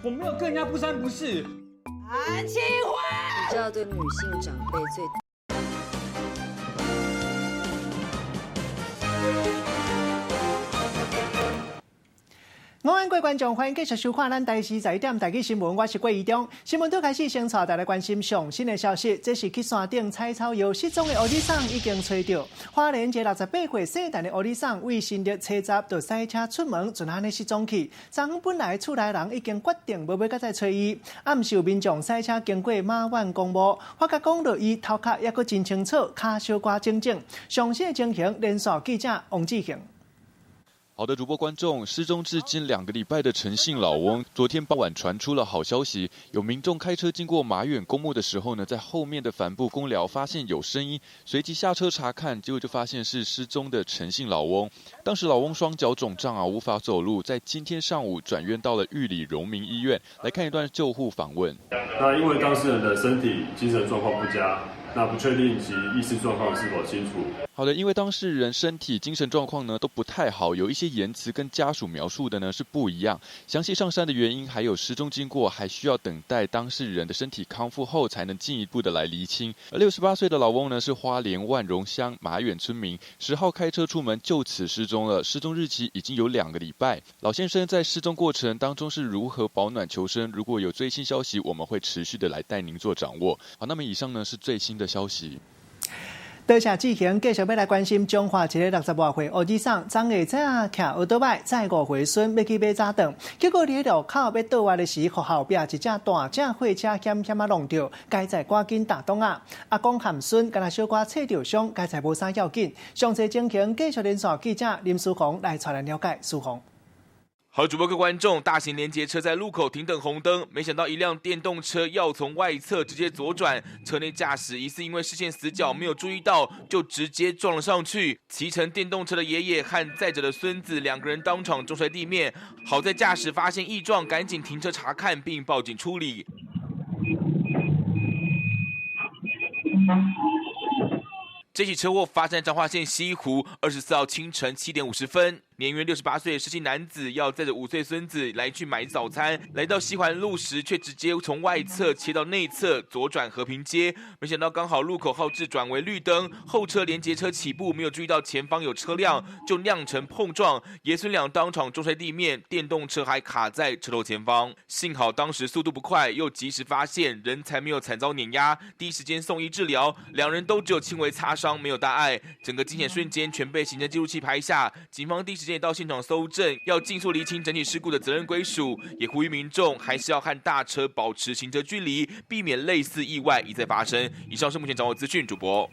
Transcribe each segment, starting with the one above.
我沒有跟人家不三不四。韓青暉，比較對女性長輩最。午安，各位觀眾，歡迎繼續收看咱台視十一點台語新聞，我是郭怡中。新聞拄開始，先帶大家關心上新的消息，這是去山頂採草藥失蹤的烏尼桑已經揣著。花蓮一个68歲姓陳的烏尼桑，為新曆初十就駛車出門，就按呢失蹤去。昨昏本來厝內人已經決定無欲閣再揣伊，啊，毋是有民眾駛車經過馬苑公墓，發覺講著伊頭殼猶閣真清楚，跤小可整整。詳細情形，連線記者王志恒。好的，主播觀眾，失蹤至今2個禮拜的陳姓老翁，昨天傍晚傳出了好消息，有民眾開車經過馬遠公墓的時候呢，在後面的帆布工寮發現有聲音，隨即下車查看，結果就發現是失蹤的陳姓老翁。當時老翁雙腳腫脹啊，無法走路，在今天上午轉院到了玉里榮民醫院。來看一段救護訪問。那因為當事人的身體精神狀況不佳，那不確定其意識狀況是否清楚。好的，因為當事人身體精神狀況呢都不太好，有一些言辭跟家屬描述的呢是不一樣。詳細上山的原因還有失蹤經過，還需要等待當事人的身體康復後才能進一步的來釐清。而68歲的老翁呢是花蓮萬榮鄉馬遠村民，10號開車出門就此失蹤了，失蹤日期已經有2個禮拜。老先生在失蹤過程當中是如何保暖求生？如果有最新消息，我們會持續的來帶您做掌握。好，那麼以上呢是最新的消息。多謝志恒，繼續欲來關心彰化一个60外歲烏尼桑，昨下早騎歐多擺載五歲孫欲去買早頓，結果佇路口欲倒彎的時，予後壁一隻大隻貨車險險仔挵著，佳哉趕緊踏擋仔，阿公含孫敢若小可擦著傷，佳哉無啥要緊。詳細情形，繼續連線記者林書宏來帶咱了解。書宏。好，主播各位觀眾，大型連結車在路口停等紅燈，沒想到一輛電動車要從外側直接左轉，車內駕駛疑似因為視線死角沒有注意到，就直接撞了上去。騎乘電動車的爺爺和載着的孫子兩個人當場重摔地面，好在駕駛發現異狀，趕緊停車查看並報警處理。這起車禍發生在彰化縣西湖24號清晨7點50分，年約68歲的失姓男子要載着5歲孫子來去買早餐，來到西環路時，卻直接從外側切到內側左轉和平街，沒想到剛好路口號誌轉為綠燈，後車連結車起步沒有注意到前方有車輛，就釀成碰撞，爺孫倆當場重摔地面，電動車還卡在車頭前方，幸好當時速度不快，又及時發現，人才沒有慘遭碾壓，第一時間送醫治療，兩人都只有輕微擦傷。沒有大礙，整個驚險瞬間全被行車記錄器拍下。警方第一時間也到現場搜證，要盡速釐清整起事故的責任歸屬，也呼籲民眾還是要和大車保持行車距離，避免類似意外一再發生。以上是目前掌握資訊，主播。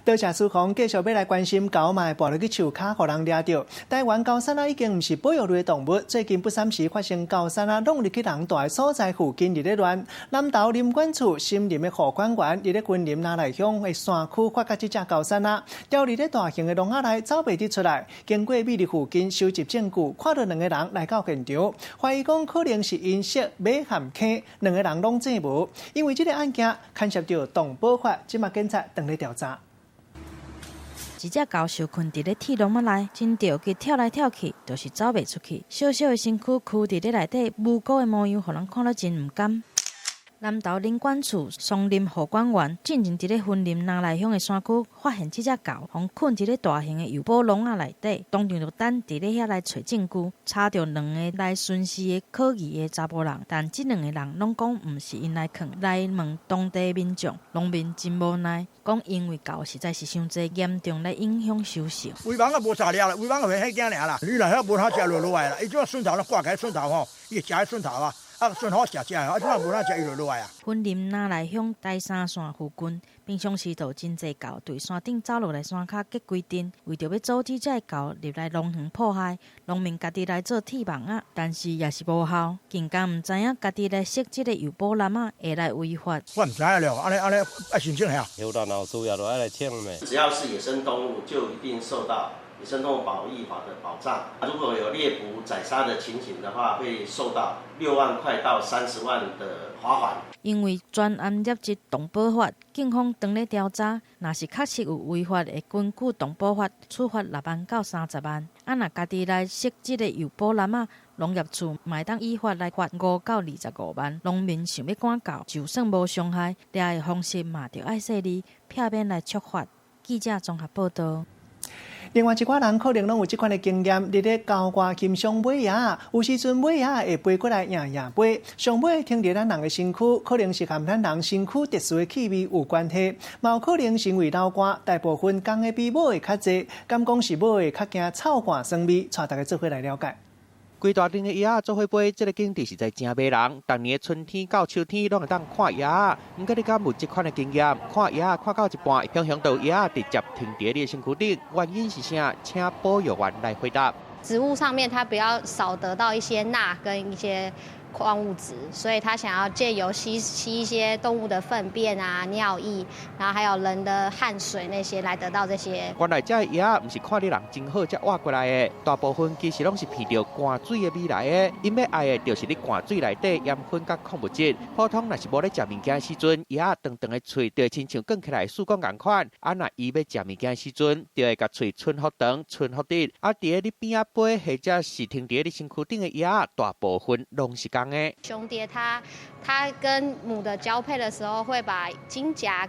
多謝書宏，繼續欲來關心狗嘛會跋落去樹跤，予人掠著。台灣高山仔已經毋是保育類動物，最近不三時發生高山仔弄入去人住的所在附近佇咧亂。南投林管處森林的護管員佇咧雲林那麗鄉的山區發覺這隻高山仔，牢佇咧大型的籠仔內走袂得出來。經過美麗附近收集證據，看著兩个人來到現場，懷疑講可能是𪜶識馬陷坑，兩个人攏證無。因為這个案件牽涉著動保法，這馬警察正咧調查。一隻狗受困佇咧鐵籠仔內，真著急跳來跳去，就是走袂出去。小小的身軀跍佇咧內底，無辜的模樣，予人看了真毋甘。南投林管處松林護管員進前佇咧雲林那麗鄉的山區發現這隻狗，予困佇咧大型的誘捕籠仔內底，當場就等佇咧遐來揣證據，查著兩个來巡視的可疑的查埔人，但這兩个人攏講毋是𪜶來囥，來問當地民眾，農民真無奈，講因為狗實在是傷濟，嚴重來影響收成。圍網仔無啥掠啦，圍網仔會彼驚爾啦，你若遐無法食落落來啦，伊這筍頭攏掛起筍頭吼，伊會食彼筍頭啊。啊，筍好食食，啊，這無法食伊就落來啊。雲林那麗鄉台三線附近，平常時就有真濟狗對山頂走落來山跤結規陣，為著欲阻止這个狗入來農園破壞，農民家己來做鐵網仔，但是也是無效。更加毋知影家己來設這个誘捕籃仔會來違法。我毋知影了，按呢按呢愛申請下。有人有需要就愛來請咩？只要是野生動物，就一定受到野生動物保育法的保障。如果有獵捕宰殺的情形的話，會受到6萬塊到30萬的罰款。因為專案列入動保法，警方當咧調查，若是確實有違法，會根據動保法處罰6萬到30萬。啊，若家己來設這个誘捕籃仔，農業處嘛會當依法來罰5到25萬。農民想欲趕到，就算無傷害，掠的方式嘛著愛細膩，避免來觸法。記者綜合報導。另外一寡人可能攏有這款的經驗，佇咧郊外欣賞尾鷗，有時陣尾鷗會飛過來掖掖飛，上尾停佇咱人的身軀，可能是和咱人身軀特殊的氣味有關係，嘛有可能是因為流汗，大部分公的比母的較濟，敢講是母的較驚臭汗酸味，帶大家做伙來了解。規大陣的鷗仔做伙飛，這个景致實在誠迷人。逐年的春天到秋天，攏會當看鷗仔。毋過你敢有這款的經驗？看鷗仔看到一半，雄雄就有鷗仔直接停佇你的身軀頂，原因是啥？請保育員來回答。植物上面它比較少得到一些鈉跟一些礦物質，所以它想要借由吸吸一些動物的糞便啊、尿液，然後還有人的汗水那些來得到這些。原來這鷗仔毋是看你人真好才活過來的，大部分其實攏是聞著汗水的味來的。𪜶欲愛的就是你汗水內底鹽分佮礦物質。普通若是無咧食物件的時陣，鷗仔長長的喙就會親像捲起來的雪糕仝款。啊，若伊欲食物件的時陣，就會共喙伸予長、伸予直。啊，佇咧你邊仔飛或者是停佇咧你身軀頂的鷗仔，大部分攏是公的。雄蝶它跟母的交配的時候，會把精莢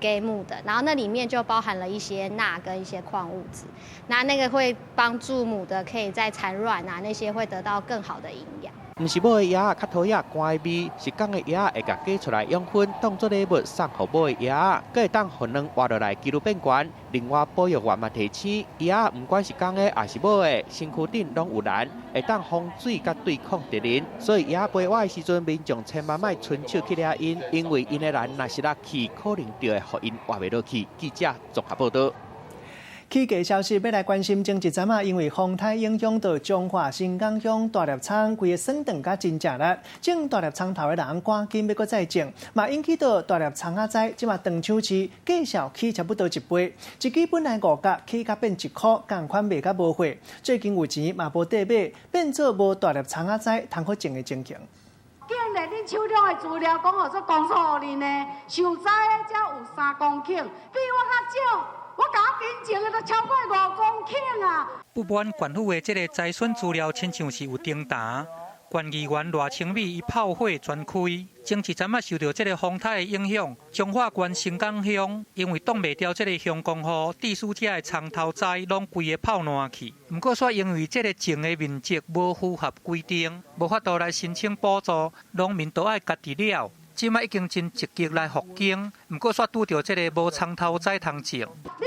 給母的，然後那裡面就包含了一些鈉跟一些礦物質，那個會幫助母的可以在產卵啊那些會得到更好的營養。毋是母的鷗仔較討厭汗的味，是公的鷗仔會共挤出來養分，當做禮物送予母的鷗仔，閣會當予卵活落來，幾率變懸。另外，保育員嘛提醒，鷗仔毋管是公的抑是母的，身軀頂攏有瀾，會當防水佮對抗敵人。所以，鷗仔飛倚的時陣，民眾千萬莫伸手去掠𪜶，因為𪜶的瀾若是落去，可能就會予𪜶活袂落去。記者綜合報導。起價消息欲來關心，前一陣仔，因為風颱影響到彰化新港鄉大粒蔥，規个損斷甲真正力，種大粒蔥頭的人趕緊欲閣再種，嘛引起到大粒蔥仔栽，這馬長搶市繼續起差不多一倍，一支本來5角起甲變1箍，仝款賣甲無貨。最近有錢嘛無得買，變做無大粒蔥仔栽通好種的情形。竟然恁手中的資料講予做公訴予恁的，受災的才有3公頃，比我較少。我共我耕種的都超過5公頃啊！不滿縣府的這个災損資料，親像是有叮當。縣議員賴清美伊炮火全開，前一陣仔受著這个風颱的影響，彰化縣新港鄉因為擋袂牢這个熊降雨，致使遮的蔥頭栽攏規个泡爛去。毋過煞因為這个種的面積無符合規定，無法度來申請補助，農民都愛家己了。這擺已經真積極來復耕，毋過煞拄著這个無蔥頭栽通種。你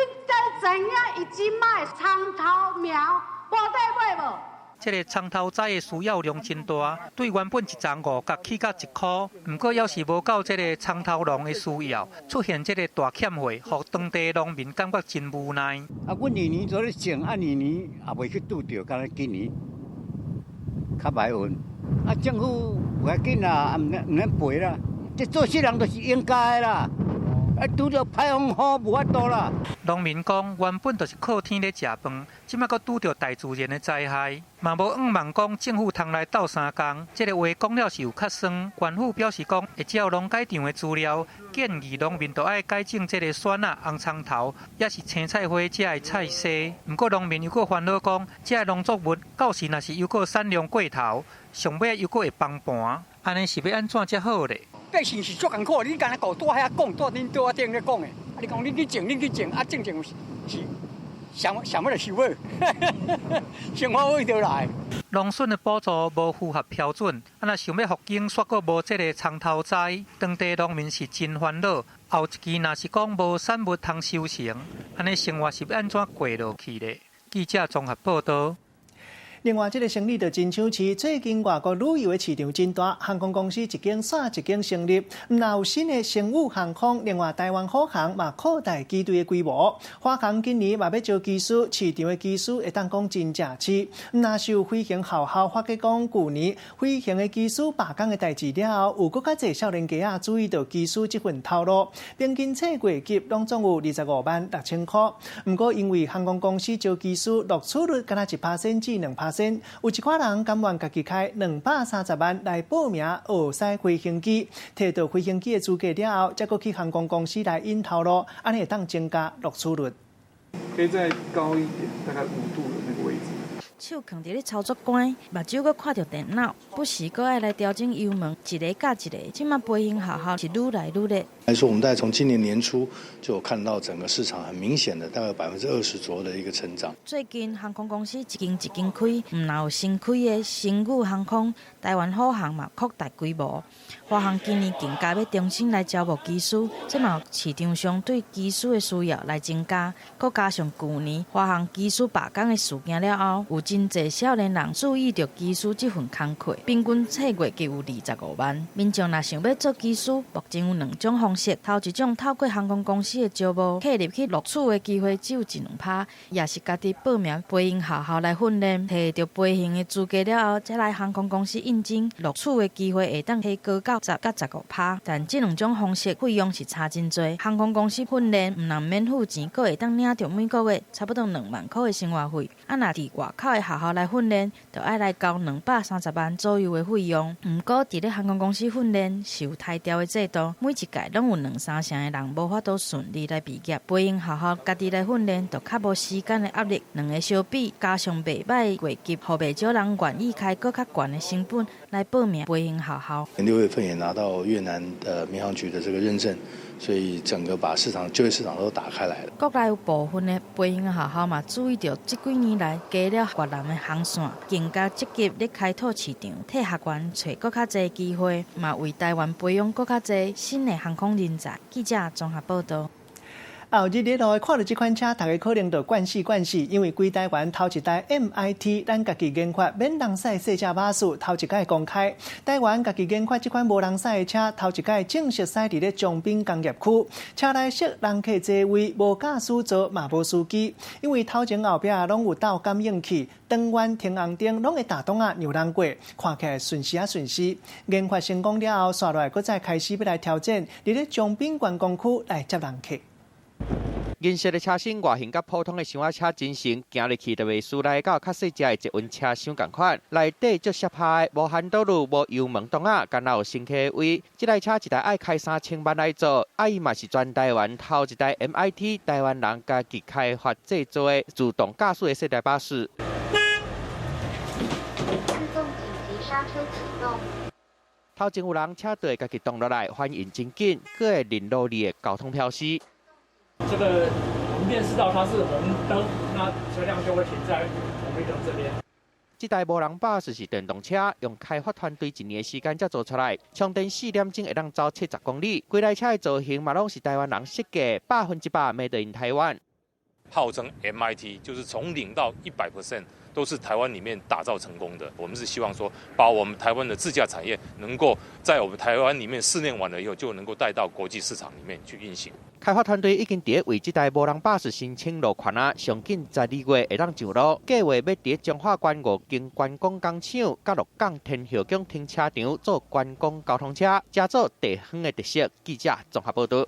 知影伊這擺蔥頭苗無得買無？這个蔥頭栽的需要量真大，對原本一叢5角起到1箍，毋過猶是無夠這个蔥頭農的需要，出現這个大欠貨，予當地農民感覺真無奈。啊，阮年年做咧種，啊年年也袂去拄著，敢若今年較歹運。啊，政府無要緊啦，毋免賠啦。這做事人就是應該啦，啊，拄著歹風雨無法度啦。農民講，原本就是靠天咧食飯，這擺閣拄著大自然的災害，嘛無向望講政府通來鬥相共。這个話講了是有較酸。縣府表示講，會照農改場的資料，建議農民著愛改種這个蒜仔、紅蔥頭，抑是青菜花這的菜薒。毋過農民又閣煩惱講，這个農作物到時若是猶閣產量過頭，上尾猶閣會崩盤，按呢是欲按怎才好咧？百姓是足艱苦，你敢若顧拄遐講，拄恁桌仔頂咧講的，啊，你講你去種，你去種，啊，種種是啥啥物來收尾，生活費就來。農損的補助無符合標準，啊，若想欲復耕，煞閣無這个蔥頭栽，當地農民是真煩惱。後一期若是講無產物通收成，按呢生活是欲按怎過落去咧？記者綜合報導。另外，這个生理就真搶市。最近外國旅遊的市場真大，航空公司一間煞一間成立，毋但有新的星宇航空，另外台灣虎航嘛擴大機隊的規模。華航今年嘛欲招機師，市場的機師會當講真正市。毋但是有飛行學校發覺講，舊年飛行的機師罷工的代誌了後，有閣較濟少年家仔注意到機師這份頭路，平均冊月給攏總有25萬6千箍。毋過因為航空公司招機師錄取率敢若1%至2%，有一寡人甘願家己開230萬來報名學駛飛行機，提到飛行機的資格了後，才閣去航空公司來引頭路，按呢會當增加錄取率。可以再高一點，大概5度的那個位置。手囥佇咧操作桿，目睭閣看著電腦，不時閣愛來調整油門，一个佮一个。這馬飛行學校是愈來愈熱。來說，我們大概從今年年初就有看到整個市場很明顯的大概20%左右的一個成長。最近航空公司一間一間開，毋但有新開的星宇航空、台灣虎航嘛擴大規模。華航今年更加欲重新來招募機師，這嘛市場上對機師的需要來增加。閣加上舊年華航機師罷工的事件了後，有真濟少年人注意著機師這份工課，平均冊月就有25萬。民眾若想欲做機師，目前有兩種方式：頭一種透過航空公司的招募，客入去錄取的機會只有一兩趴；抑是家己報名飛行學校來訓練，摕著飛行的資格了後，才來航空公司應徵，錄取的機會會當提高到10到15%。但這兩種方式費用是差真濟。航空公司訓練毋但免付錢，閣會當領著每個月差不多2萬箍的生活費。啊，若佇外口的學校來訓練，就愛來交230萬左右的費用。毋過，佇咧航空公司訓練是有篩調的制度，每一屆攏有兩三成的人無法度順利來畢業。飛行學校家己來訓練，就較無時間的壓力。兩个相比，加上袂䆀的月給，予袂少人願意開閣較懸的成本來報名飛行學校。 6月份也拿到越南的民航局的這個認證，所以整個把市場就業市場都打開來了。國內有部分的飛行學校嘛，注意著這幾年來加了越南的航線，更加積極咧開拓市場，替學員揣閣較濟機會，嘛為台灣培養閣較濟新的航空人才。記者綜合報導。後日咧路看著這款車，大家可能就慣死慣死，因為規台灣頭一台 MIT，咱家己研發免人駛細隻巴士，頭一擺公開。台灣家己研發這款無人駛的車，頭一擺正式駛佇咧長濱工業區。車內設人客座位，無駕駛座，嘛無司機，因為頭前後壁攏有鬥感應器，轉彎停紅燈攏會踏檔仔讓人過，看起來順勢仔順勢。研發成功了後，紲落來閣再開始欲來挑戰，佇咧長濱觀光區來接人客。銀色的車身外形佮普通的小車真像，行入去就袂輸來到較細隻的捷運車廂仝款。內底足攝下的，無핸道路，無油門擋仔，干焦有乘客位。這台車一台愛開3000萬來做，啊伊嘛是全台灣頭一台 MIT 台灣人家己開發製作的自動駕駛的細台巴士。自動緊急剎車啟動。頭前有人，車隊家己擋落來，反應真緊，閣會認路裡的交通標識。這個我們辨識到它是紅燈，那車輛就會停在紅綠燈這邊。這台無人巴士是電動車，用開發團隊一年的時間才做出來，充電4點鐘會當走70公里。規台車的造型嘛攏是台灣人設計，100% made in 台灣。號稱 MIT，就是從0到100% 都是台灣裡面打造成功的。我們是希望說，把我們台灣的自駕產業能夠在我們台灣裡面試驗完了以後，就能夠帶到國際市場裡面去運行。開發團隊已經佇為這台無人巴士申請路權啊，上緊12月會當上路。計劃欲佇彰化縣五間觀光工廠、佮鹿港天后宮停車場做觀光交通車，成做地方的特色。記者綜合報導。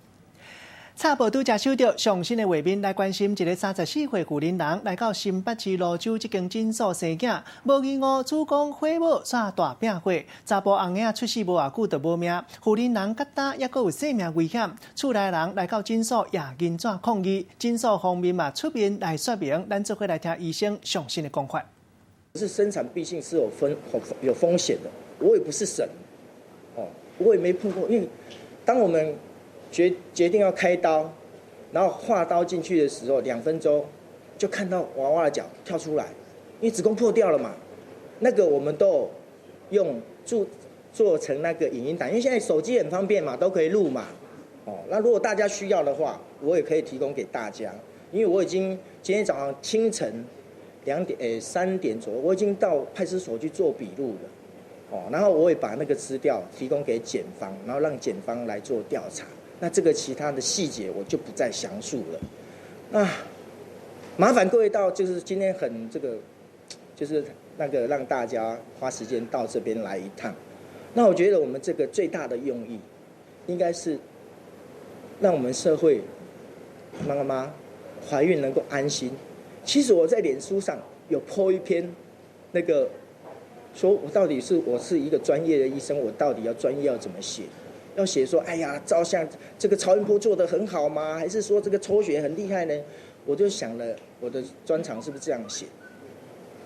插報拄才收著上新的畫面來關心一个34歲婦人人來到新北市蘆洲這間診所生囝，無疑誤主講火某煞大拚火，查埔翁仔出世無偌久就無命，婦人人佮今猶閣有性命危險，厝內人來到診所攑銀紙抗議，診所方面嘛出面來說明，咱做伙來聽醫生上新的講法。是生產畢竟是有風險的，我也不是神，哦，我也沒碰過，因為當我們決定要開刀，然後劃刀進去的時候，2分鐘就看到娃娃的腳跳出來，因為子宮破掉了嘛。那個我們都有用做成那個影音檔，因為現在手機很方便嘛，都可以錄嘛。哦，那如果大家需要的話，我也可以提供給大家，因為我已經今天早上清晨2點3點左右，我已經到派出所去做筆錄了。哦，然後我也把那個資料提供給檢方，然後讓檢方來做調查。那這個其他的細節我就不再詳述了。那麻煩各位到，就是今天很這個，就是那個讓大家花時間到這邊來一趟。那我覺得我們這個最大的用意，應該是讓我們社會媽媽懷孕能夠安心。其實我在臉書上有 po 一篇，那個說我到底是我是一個專業的醫生，我到底要專業要怎麼寫？要寫說，哎呀，照相這個超音波做得很好嗎？還是說這個抽血很厲害呢？我就想了，我的專長是不是這樣寫？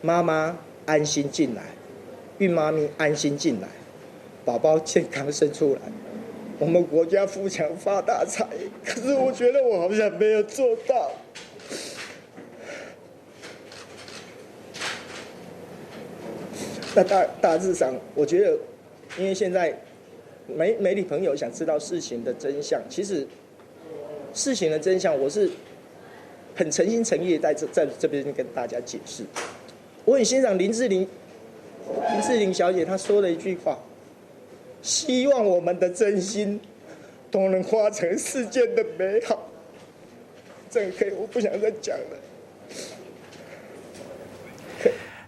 妈妈安心进来，孕妈咪安心进来，宝宝健康生出来，我们国家富强发大财。可是我觉得我好像没有做到。那大致上，我觉得，因为现在媒体朋友想知道事情的真相，其实事情的真相，我是很诚心诚意的在这边跟大家解释。我很欣赏林志玲小姐她说了一句话：希望我们的真心都能化成世间的美好。这个可以，我不想再讲了。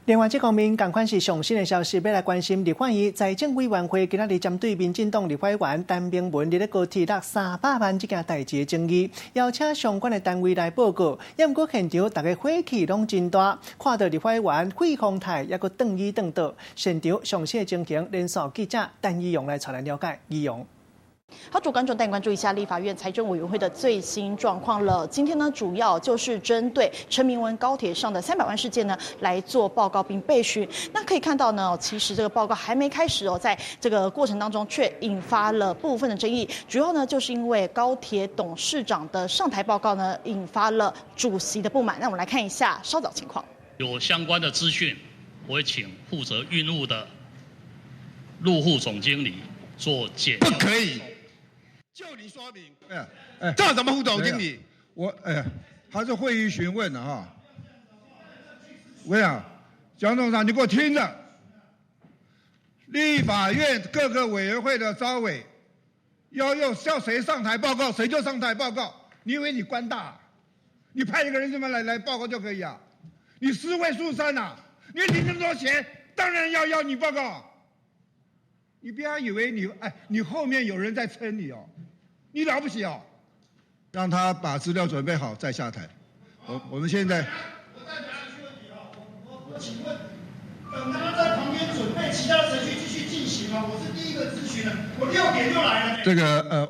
另外，这方面同款是上新的消息，欲来关心立法院财政委员会今仔日针对民进党立法委员陈明文伫咧高铁落300万这件代志的争议，邀请相关的单位来报告。也毋过现场大家火气拢真大，看到立法委员费鸿泰犹阁转椅转倒，现场详细的情形，连线记者陈义勇来带来了解。义勇。好，主观众带你关注一下立法院财政委员会的最新状况了。今天呢，主要就是针对陈明文高铁上的300万事件呢来做报告并备询。那可以看到呢，其实这个报告还没开始哦，在这个过程当中却引发了部分的争议。主要呢，就是因为高铁董事长的上台报告呢，引发了主席的不满。那我们来看一下稍早情况。有相关的资讯，我会请负责运务的陆副总经理做解。不可以。就你说明，哎，这怎么副总经理？我还是会议询问的哈。我讲，蒋董事长，你给我听着。立法院各个委员会的召委，要叫谁上台报告，谁就上台报告。你以为你官大？你派一个人这么来报告就可以啊？你四位数三呐，你领那么多钱，当然要你报告。你不要以为你你后面有人在撑你哦。你了不起哦，让他把资料准备好再下台。我们现在，我再讲一句问题哦，我请问，等他在旁边准备其他的程序继续进行吗？我是第一个咨询的，我6点就来了。这个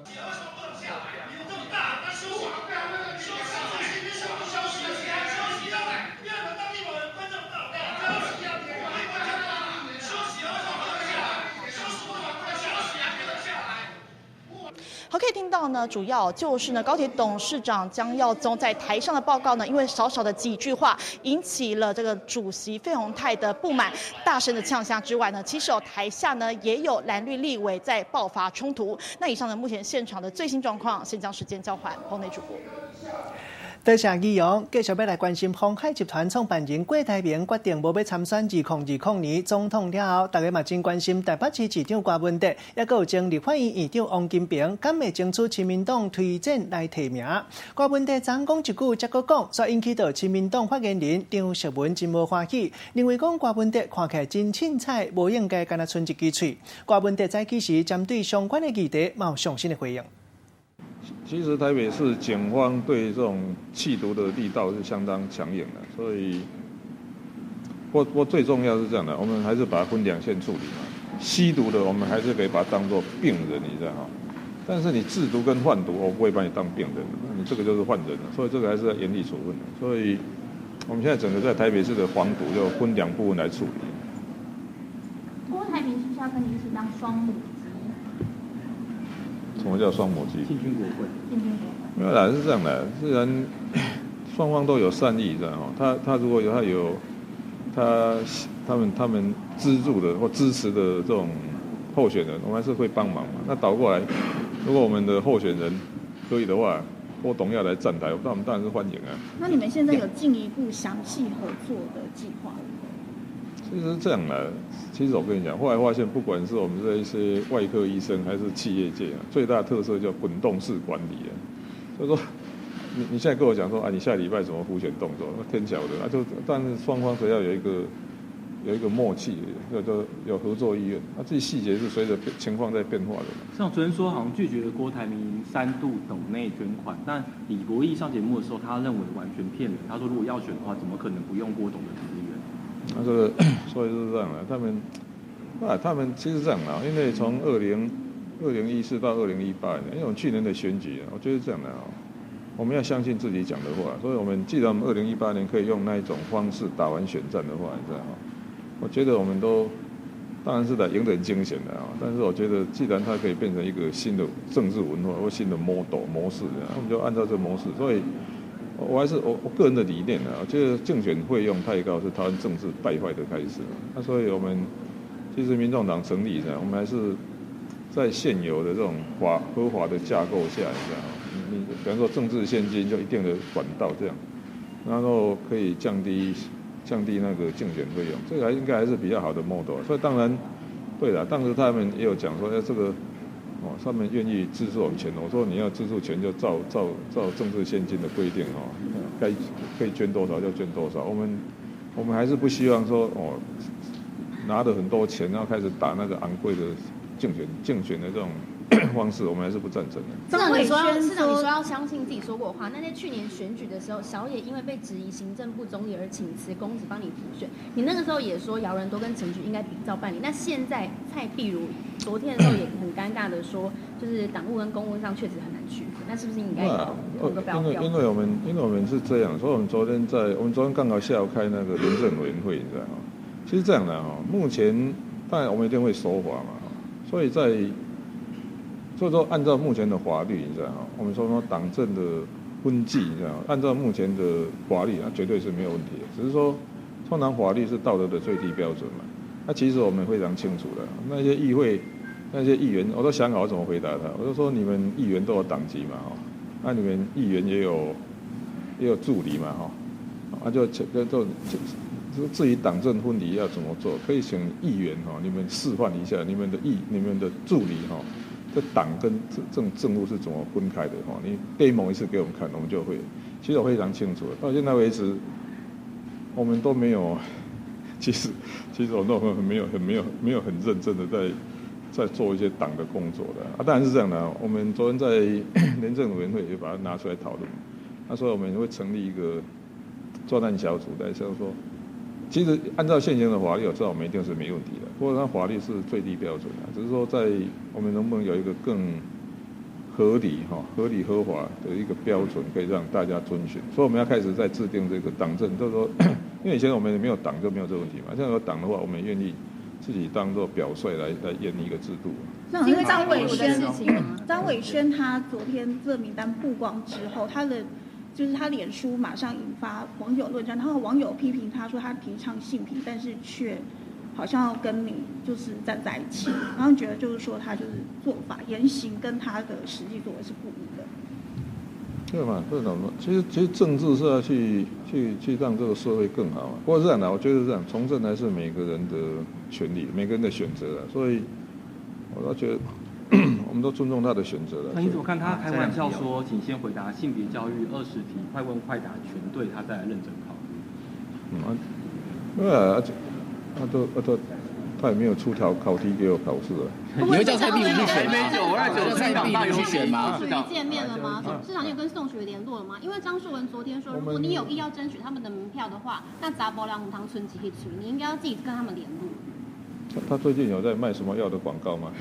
好，可以听到呢，主要就是呢，高铁董事长江耀宗在台上的报告呢，因为少少的几句话引起了这个主席费鸿泰的不满，大声的呛声之外呢，其实台下呢也有蓝绿立委在爆发冲突。那以上呢，目前现场的最新状况，先将时间交还棚内主播。多谢义勇，继续欲来关心鸿海集团创办人郭台铭决定无欲参选2020年总统了后，大家嘛真关心台北市市长郭文哲，抑阁有前立法院院长王金平，敢会争取亲民党推荐来提名？郭文哲昨讲一句，才阁讲，煞引起到亲民党发言人张淑文真无欢喜，认为讲郭文哲看起来真凊彩，无应该干焦賰一支喙。郭文哲早起时针对相关的议题，嘛有上新的回应。其实台北市警方对这种缉毒的力道是相当强硬的，所以，我最重要是这样的，我们还是把它分两线处理嘛。吸毒的我们还是可以把它当作病人，你知道哈。但是你制毒跟贩毒，我不会把你当病人，你这个就是犯人了，所以这个还是要严厉处分的。所以，我们现在整个在台北市的黄毒就分两部分来处理。郭台铭是不是要跟你一起当双母鸡？什么叫双母鸡？进军国会。进军国会。没有啦，是这样的，自然双方都有善意，知道吗？他如果有他有他他们他们资助的或支持的这种候选人，我们还是会帮忙嘛。那倒过来，如果我们的候选人可以的话，郭董要来站台，那我们当然是欢迎啊。那你们现在有进一步详细合作的计划吗？其实是这样的，其实我跟你讲，后来发现，不管是我们这一些外科医生，还是企业界啊，最大的特色叫滚动式管理啊。所以说，你现在跟我讲说啊，你下礼拜什么辅选动作，那天晓得啊，就但是双方只要有一个默契，叫做有合作意愿，那这些细节是随着情况在变化的。像昨天说好像拒绝了郭台铭3度斗内捐款，但李博毅上节目的时候，他认为完全骗人。他说如果要选的话，怎么可能不用郭董的资源？那这个，所以是这样的，他们其实这样的，因为从2014到2018年，因为我们去年的选举，我觉得这样的啊，我們要相信自己講的話，所以我們既然我們2018年可以用那一種方式打完選戰的話，你知道嗎？我覺得我們都當然是在隱忍驚險的啊，但是我覺得既然它可以變成一個新的政治文化或新的 model 模式，我們就按照這個模式。所以，我還是我個人的理念啊，我覺得競選費用太高是台灣政治敗壞的開始。那所以我們其實民眾黨成立，我們還是在現有的這種法合法的架構下，你知道嗎？你比方說政治獻金就一定的管道這樣，然後可以降低那個競選費用，這個還應該還是比較好的 model。所以當然，對了，當時他們也有講說，哎，這個哦，他們願意資助我們錢。我說你要資助錢，就照政治獻金的規定哦，該可以捐多少就捐多少。我們還是不希望說哦，拿了很多錢，然後開始打那個昂貴的競選的這種方式，我們還是不贊成的。市長，你說要相信自己說過話。那在去年選舉的時候，小野因為被質疑行政部總理而請辭公職幫你輔選，你那個時候也說姚人多跟陳菊應該比照辦理。那現在蔡壁如昨天的時候也很尷尬的說，就是黨務跟公務上確實很難區分。那是不是應該有個標準？因為我們是這樣，所以我們昨天剛好下午開那個廉政委員會，你知道嗎？其實這樣的哈，目前當然我們一定會守法嘛，所以說按照目前的法律，你知道嗎？我們說黨政的分際，你知道嗎？按照目前的法律，那絕對是沒有問題的。只是說，通常法律是道德的最低標準嘛。那其實我們非常清楚的，那些議會、那些議員，我都想好怎麼回答他。我就說，你們議員都有黨籍嘛，哈，那你們議員也有助理嘛，哈，啊就至於黨政分離要怎麼做，可以請議員哈，你們示範一下，你們的助理哈。這黨跟政務是怎麼分開的？哈，你 demo 一次給我們看，我們就會。其實我非常清楚，到現在為止，我們都沒有，其實我都沒有很認真的在做一些黨的工作的。啊，當然是這樣的。我們昨天在廉政委員會也把它拿出來討論。他說我們會成立一個專案小組，來就是說，其實按照現行的法律，我知道我們一定是沒問題的。不過，它法律是最低標準的，只是說在我們能不能有一個更合理、合理合法的一個標準，可以讓大家遵循。所以我們要開始在制定這個黨政，就是說，因為以前我們沒有黨就沒有這個問題嘛。現在有黨的話，我們願意自己當做表率來研擬一個制度。因為張偉軒他昨天這名單曝光之後，他的。就是他臉書馬上引發網友論戰，然後網友批評他說他提倡性平，但是卻好像要跟你就是站在一起，然後覺得就是說他就是做法言行跟他的實際作為是不一的。對嘛？這種其實政治是要去讓這個社會更好嘛。不過這樣的，我覺得這樣從政還是每個人的權利，每個人的選擇的，所以我倒覺得。我們都尊重他的選擇了。那你怎麼看他開玩笑說，請先回答性別教育20題，快問快答全對，他再來認真考慮。他也沒有出條考題給我考試啊。你會叫蔡壁如去選嗎？叫蔡壁如去選嗎？宋楚瑜見面了嗎？市長，你有跟宋楚瑜聯絡了嗎？因為張碩文昨天說，如果你有意要爭取他們的門票的話，那查埔人毋通賰一彼喙，你應該要自己跟他們聯絡。他最近有在賣什麼藥的廣告嗎？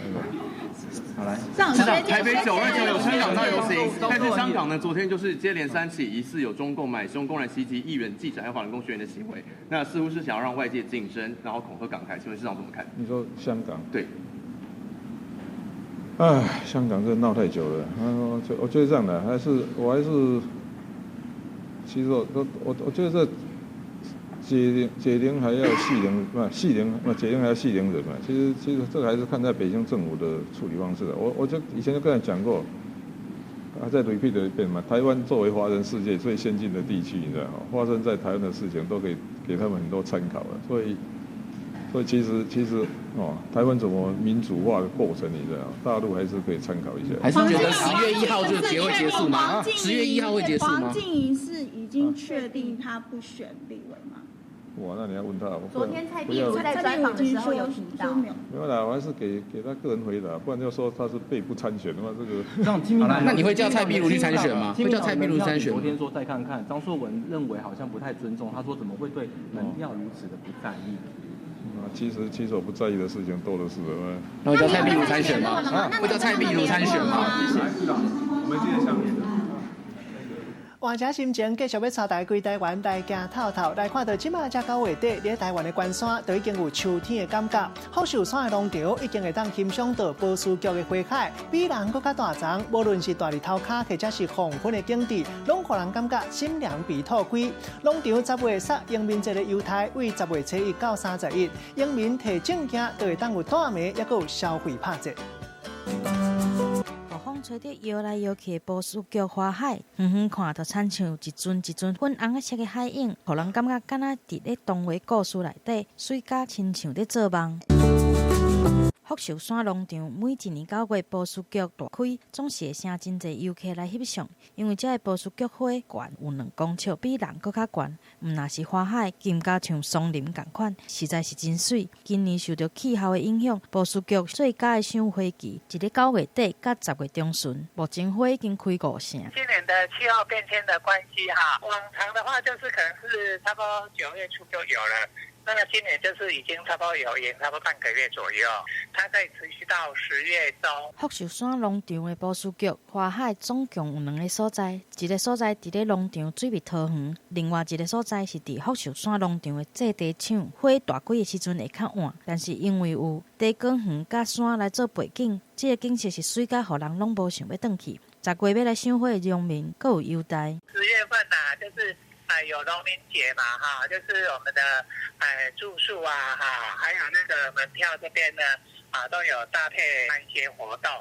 好來，市長，台北929有香港大遊行，但是香港呢，昨天就是接連3起疑似有中共買凶、公然襲擊議員、記者還有法輪功學員的行為，那似乎是想要讓外界競爭，然後恐嚇港台。請問市長怎麼看？你說香港？對。唉，香港這鬧太久了。我覺得這樣的，我還是，其實我覺得這。解鈴還要繫鈴，不繫鈴，不解鈴還要繫鈴人嘛。其實這個還是看在北京政府的處理方式的。我就以前就跟你講過，還在 repeat 一遍嘛。台灣作為華人世界最先進的地區，你知道嗎？發生在台灣的事情都可以給他們很多參考了。所以其實哦，台灣怎麼民主化的過程，你知道嗎？大陸還是可以參考一下。還是覺得10月1號這個結會結束嗎？10月1號會結束嗎？黃靜怡是已經確定她不選立委嗎？哇，那你要問他。昨天蔡壁如在專訪的時候有提到。沒有啦，我還是給他個人回答，不然就說他是被不參選的嘛。這個。那你會叫蔡壁如去參選嗎？會叫蔡壁如參選？昨天說再看看，張碩文認為好像不太尊重，他說怎麼會對門票如此的不在意？其實我不在意的事情多的是。那會叫蔡壁如參選嗎？會叫蔡壁如參選嗎？我們今天下面。換隻心情，繼續欲帶大家規台灣來行透透，來看到這馬才9月底，佇台灣的關山都已經有秋天的感覺。福壽山的農場已經會當欣賞到波斯菊的花海，比人閣較大叢。無論是大日頭跤，或者是黃昏的景致，攏予人感覺心涼鼻吐開。農場10月殺迎面一個猶太，為10月初1到31，迎面提證件就會當有大暝，抑閣有消費拍折。風吹得搖來搖去的波斯菊花海，遠遠看就親像一陣一陣粉紅色的海湧，予人感覺敢若佇咧童話故事內底，媠甲親像咧做夢。福壽山農場每一年9月波斯菊大開，總是會吸真濟遊客來翕相，因為這个波斯菊花懸有2公尺，比人閣較懸。毋若是花海，金甲像松林仝款，實在是真媠。今年受著氣候的影響，波斯菊最佳的賞花期，一个9月底佮10月中旬，目前花已經開5成。今年的氣候變遷的關係，哈，往常的話就是可能是差不多9月初就有了。那麼今年就是已經差不多有延差不多半個月左右，它可以持續到10月中。福壽山農場的波斯菊花海總共有2個所在，一個所在佇咧農場水蜜桃園，另外一個所在是佇福壽山農場的製茶廠。花大開的時陣會較晚，但是因為有茶果園佮山來做背景，這個景色是媠甲予人攏無想欲轉去。10月欲來賞花的農民，閣有優待。10月份啊，就是有農民節嘛，哈，就是我們的住宿啊，哈，還有那個門票這邊呢，啊，都有搭配一些活動。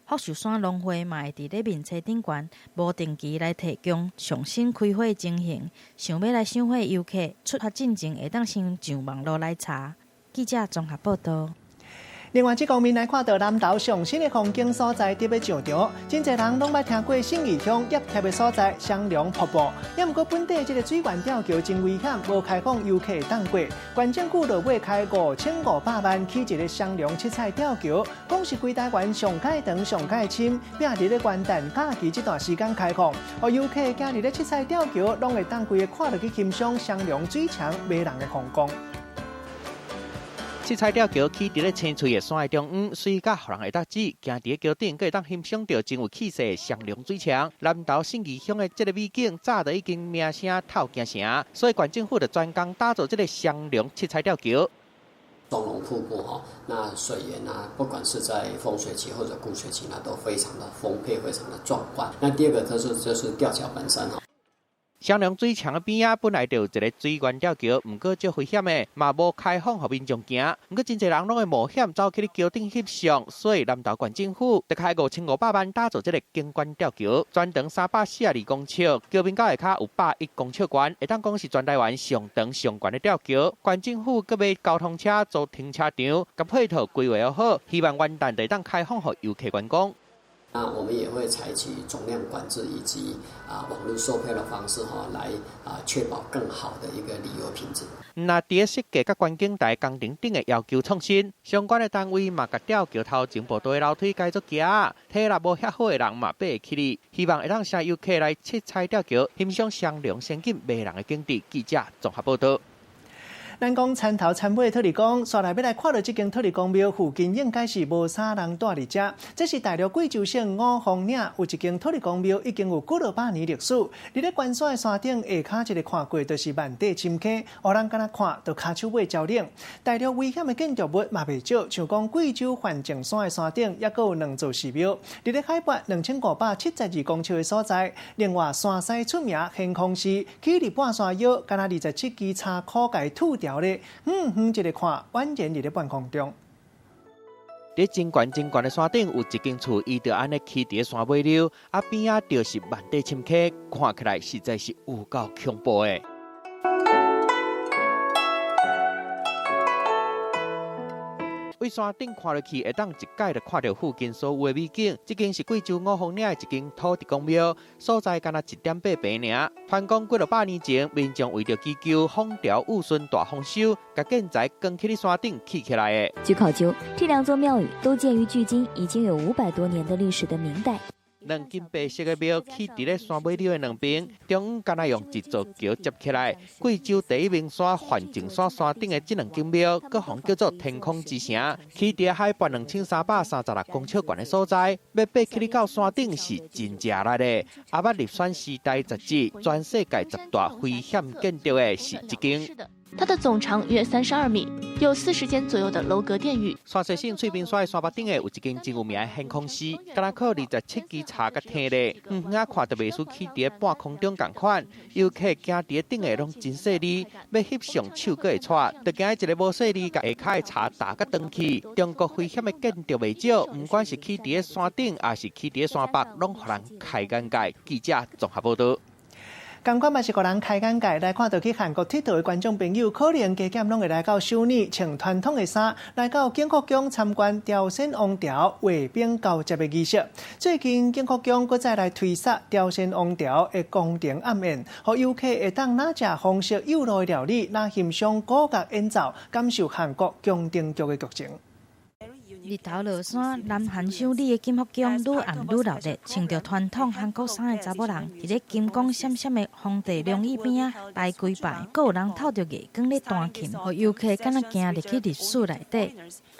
福壽山農會嘛會佇咧面冊頂懸無定期來提供上新開花情形，想欲來賞花遊客出發進前會當先上網路來查。記者綜合報道。另外，這方面來看到南投上新的風景所在，特別上場，真濟人攏捌聽過信義鄉葉貼的所在雙龍瀑布。也毋過本地這个水源吊橋真危險，無開放遊客會當過。縣政府落尾開5500萬起一个雙龍七彩吊橋，講是規台灣上蓋長、上蓋深，並佇咧元旦假期這段時間開放，予遊客行佇咧七彩吊橋，攏會當規个看落去欣賞雙龍水牆迷人的風光。七彩吊橋起佇咧青翠的山的中央，媠甲予人會當指，行佇咧橋頂，閣會當欣賞著真有氣勢的雙龍水牆。南投信義鄉的這个美景，早就已經名聲透京城，所以縣政府就專工打造這个雙龍七彩吊橋。雙龍瀑布哈，那水源啊，不管是在豐水期或者枯水期呢，都非常的豐沛，非常的壯觀。那第二個就是吊橋本身哈。雙龍水牆的邊仔本來就有一个水源吊橋，毋過足危險的，嘛無開放予民眾行。毋過真濟人攏會冒險走去咧橋頂翕相，所以南投縣政府就開5500萬打造這个景觀吊橋，全長342公尺，橋面到下跤有101公尺懸，會當講是全台灣上長上懸的吊橋。縣政府閣買交通車做停車場，佮配套規劃好，希望元旦就會當開放予遊客觀光。那我們也會採取總量管制以及網絡售票的方式，哈，來確保更好的一個旅遊品質。那佇咧設計佮觀景台工程頂的要求創新，相關的單位嘛，共吊橋頭前步道的樓梯改做橋，體力無遐好的人嘛爬會起哩。希望會當吸遊客來七彩吊橋，欣賞雙龍仙境迷人的景致。記者綜合報道。咱講田頭田尾土地公，煞來欲來看著這間土地公廟附近，應該是無啥人蹛佇遮。這是大陸貴州省五峰嶺有一間土地公廟，已經有幾落百年歷史。佇咧關山的山頂下跤一个看過，就是萬底深坑，予人敢若看就跤手尾焦冷。大陸危險的建築物嘛袂少，像講貴州梵淨山的山頂，猶閣有兩座寺廟。佇咧海拔2572公尺的所在，另外山西出名懸空寺，起佇半山腰，敢若27支叉箍共吐牢咧，遠遠一个看，宛然佇咧半空中。佇真懸真懸的山頂有一間厝，伊就按呢起佇咧山尾溜，啊邊仔就是萬底深坑，看起來實在是有夠恐怖的。對山頂看落去，會當一擺就看著附近所有的美景。這間是貴州五峰嶺的一間土地公廟，所在敢若1.8平爾。傳講幾落百年前，民眾為著祈求風調雨順、大豐收，共建材扛起咧山頂起起來的。據考究，這兩座廟宇都建於距今已經有500多年的歷史的明代。兩間白色的廟起佇咧山尾的兩邊，中央敢若用一座橋接起來。貴州第一名山梵淨山山頂的這兩間廟，閣予叫做天空之城，起佇海拔2336公尺懸的所在，欲爬起到山頂是真食力的。阿捌入選時代雜誌全世界十大危險建築的是這間。它的總長約32米，有40間左右的樓閣殿宇。山西省翠屏山的山北頂的有一間真有名的懸空寺，敢若靠27支柴佮撐咧，遠遠仔看就袂輸起佇半空中仝款。遊客行佇頂的攏真細膩，欲翕相手閣會掣，就驚一个無細膩，共下跤的柴踏甲斷去。中國危險的建築袂少，毋管是起佇山頂，抑是起佇山北，攏予人開眼界。記者綜合報導。仝款嘛是予人開眼界，來看到去韓國𨑨迌的觀眾朋友，可能加減攏會來到首爾，穿傳統的衫，來到景福宮參觀朝鮮王朝衛兵交接的儀式。最近景福宮閣再來推捒朝鮮王朝的宮廷暗宴，予遊客會當若食豐碩誘路的料理，若欣賞古樂演奏，感受韓國宮廷劇的劇情。日頭落山，南韓首爾的景福宮愈暗愈熱鬧，穿著傳統韓國衫的查某人，佇咧金光閃閃的皇帝龍椅邊仔拜跪拜，閣有人透著月光咧彈琴，予遊客敢若行入去歷史內底。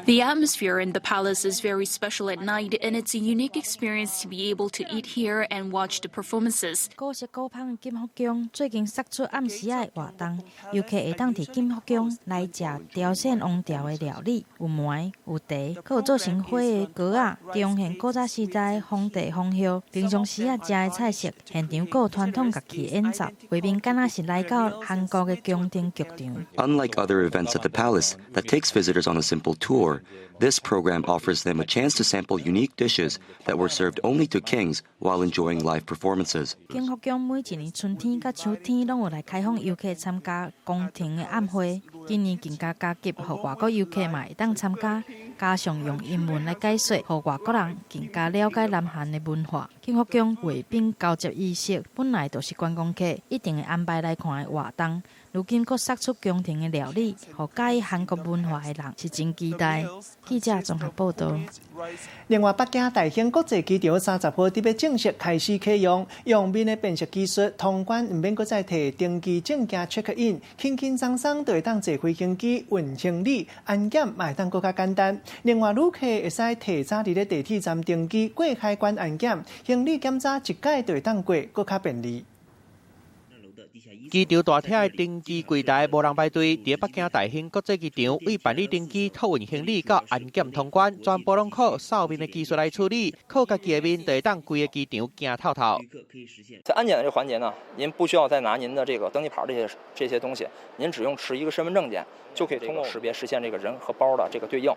The atmosphere in the palace is very special at night, and it's a unique experience to be able to eat here and watch the performances. 古色古香的景福宮最近釋出暗時仔的活動，遊客會當佇景福宮來食朝鮮王朝的料理，有糜、有茶，閣有做成花的糕仔，重現古早時代皇帝封號。平常時仔食的菜色，現場閣有傳統樂器演奏，畫面敢若是來到韓國的宮廷劇場。 Unlike other events at the palace that takes visitors on a simple tour, this program offers them a chance to sample unique dishes that were served only to kings while enjoying live performances. 景福宮每一年春天佮秋天攏有來開放遊客參加宮廷的暗會，今年更加加急，予外國遊客嘛會當參加，加上用英文來解說，予外國人更加了解南韓的文化。景福宮衛兵交接儀式本來就是觀光客一定會安排來看的活動，如今閣釋出宮廷的料理，予佮意韓國文化的人是真期待。記者綜合報導。另外，北京大興國際機場30號佇欲正式開始啟用，用面的辨識技術通關，毋免閣再提登機證件 check in，輕輕鬆鬆就會當坐飛行機運行李，安檢嘛會當閣較簡單。另外，旅客會使提早佇咧地鐵站登機，過海關安檢，行李檢查一擺就會當過，閣較便利。機場大廳的登機櫃台無人排隊，佇北京大興國際機場為辦理登機、託運行李到安檢通關，全部攏靠掃面的技術來處理，靠家己的面就會當規个機場行透透。在安檢的這個環節呢，您不需要再拿您的這個登機牌這些東西，您只用持一個身份證件，就可以通過識別實現這個人和包的這個對應。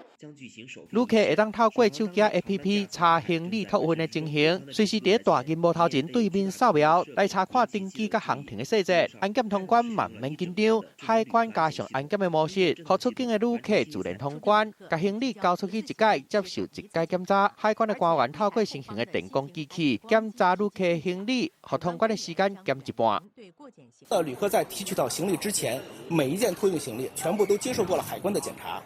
旅客會當透過手機 APP 查行李託運的情形，隨時佇大螢幕頭前對面掃描來查看登機佮航程的細節。安檢通關嘛毋免緊張，海關加上安檢的模式，予出境的旅客自然通關，共行李交出去一擺，接受一擺檢查。海關的官員透過新型的電光機器檢查旅客行李，予通關的時間減一半。旅客在提取到行李之前，每一件托運行李全部都接受過了海關的檢查。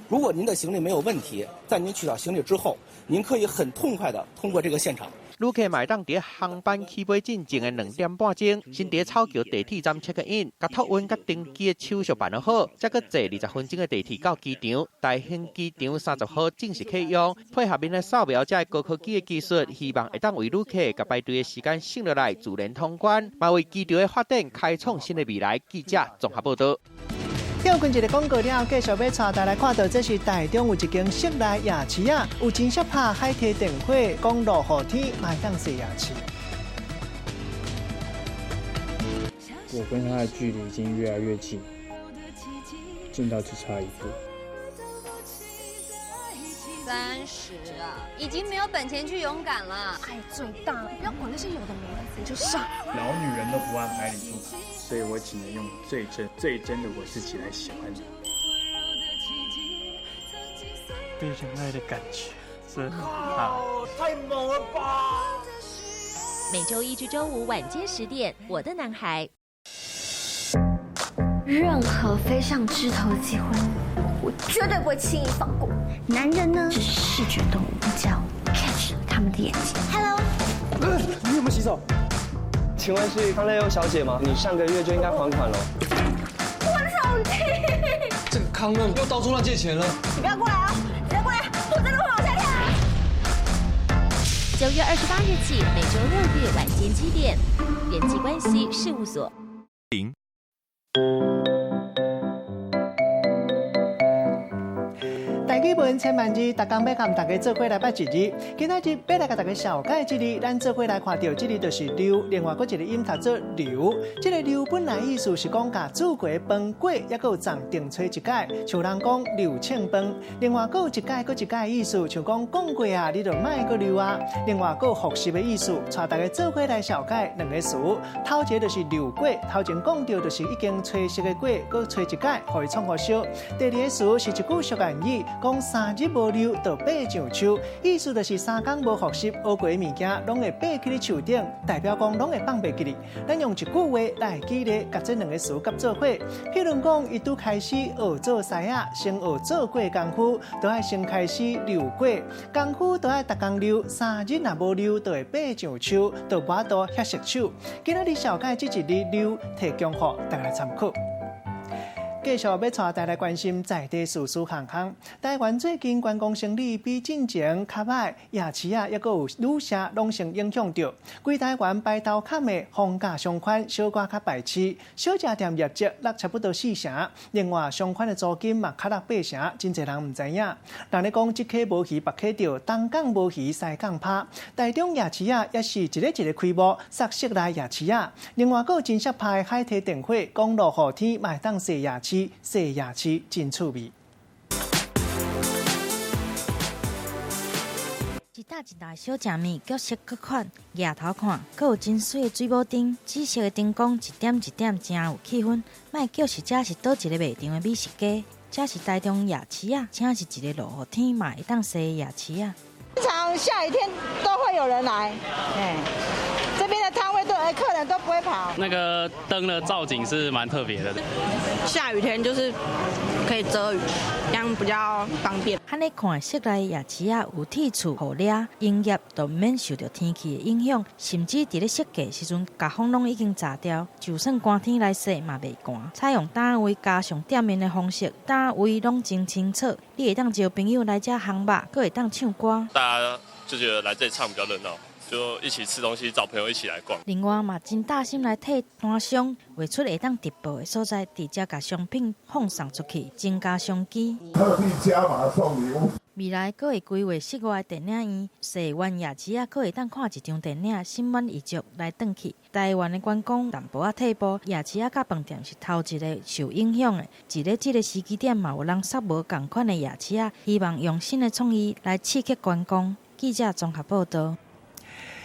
如果您的行李沒有問題，在您取到行李之後，您可以很痛快地通過這個現場。旅客嘛會當佇航班起飛進前的2點半鐘，先佇草橋地鐵站 check in，共託運佮登機的手續辦好，才閣坐20分鐘的地鐵到機場。大興機場30號正式啟用，配合面的掃描這高科技的技術，希望會當為旅客共排隊的時間省落來，自然通關，嘛為機場的發展開創新的未來。記者綜合報導。跳過一个廣告了後，繼續欲帶大家來看到，這是台中有一間室內夜市啊，有真適拍海堤電火，講落雨天嘛會當踅夜市。我跟他的距離已經越來越近，近到只差一步。 30啊，已經沒有本錢去勇敢了。愛最大，不要管那些有的沒的，你就上。老女人都不按牌理出牌，所以我只能用最真、最真的我自己來喜歡你。被相愛的感覺真好，太猛了吧！每週一至週五晚間10點，我的男孩。任何飛上枝頭的機會，我絕對不會輕易放過。男人呢是視覺動物，只要 catch 他們的眼睛。Hello，請問是康樂優小姐嗎？你上個月就應該還款了。我的手機！這個康樂又到處亂借錢了。你不要過來啊！你不要過來，我真的會往下跳。9月28日起，每週六日晚間7點，人際關係事務所。零。台語文千萬字，逐工欲佮大家做伙來捌一字。今仔日欲來共大家紹介這字，咱做伙來看著這字就是溜，另外閣一個音讀做流。這個溜本來意思是講共煮過飯粿，抑閣有鏨定炊一擺，像人講溜凊飯。另外閣有一擺閣一擺意思，像講講過啊，你就莫閣溜啊。另外閣有複習的意思，帶大家做伙來紹介兩個詞。頭一個就是溜過，頭前講著就是已經炊熟的粿，閣炊一擺，予伊創予燒。第二个詞是一句俗諺語。講三日無溜，就爬上樹，意思就是三工無復習，學過的物件攏會爬起咧樹頂，代表講攏會放袂記哩。咱用一句話來舉例，共這兩個詞佮做伙。譬如講，伊拄開始學做師仔，先學做粿功夫，就愛先開始溜粿功夫，就愛逐工溜，三日若無溜，就會爬上樹，就無法度遐熟手。今仔日紹介這一字溜，提供予大家來參考。繼續欲帶大家來關心在地事事項項。台灣最近觀光生意比進前較䆀，夜市仔，抑閣有旅社攏受影響著。規台灣排頭坎的房價上懸，小可較敗市，小食店業績落差不多四成。另外，上懸的租金嘛較落八成，真濟人毋知影。人咧講，這溪無魚，別溪釣；東港無魚，西港拋。台中夜市仔也是一个一个開幕，煞室內夜市仔。另外，閣有真適拍的海堤電火，講落雨天嘛會當踅夜市。踅夜市真趣味。一搭一搭小食物，各色各款，額頭看，閣有真媠的水母燈，紫色的燈光一點一點，真有氣氛。莫叫是這是佗一个賣場的美食街，這是台中夜市仔，這是一个落雨天嘛會當踅的夜市仔。平常下雨天都會有人來，這邊的攤位都客人都不會跑。那個燈的造景是蠻特別的。下雨天就是可以遮雨，這樣比較方便。按呢看，室內夜市仔有鐵厝予掠，營業就免受著天氣的影響，甚至佇咧設計時陣，共風攏已經閘掉，就算寒天來踅嘛袂寒。採用單位加上店面的方式，單位攏真清楚，你會當招朋友來遮烘肉，閣會當唱歌。大家就覺得來這裡唱比較熱鬧。就一起吃東西，找朋友一起來逛。另外嘛，真貼心來替攤商畫出會當直播的所在，直接共商品放送出去，增加商機。特地加碼送禮物。未來閣會規劃室外電影院，踅完夜市仔，閣會當看一場電影，心滿意足來轉去。台灣的觀光淡薄仔退步，夜市仔佮飯店是頭一个受影響的。佇咧這个時機點，嘛有人煞無仝款的夜市仔，希望用新的創意來刺激觀光。記者綜合報導。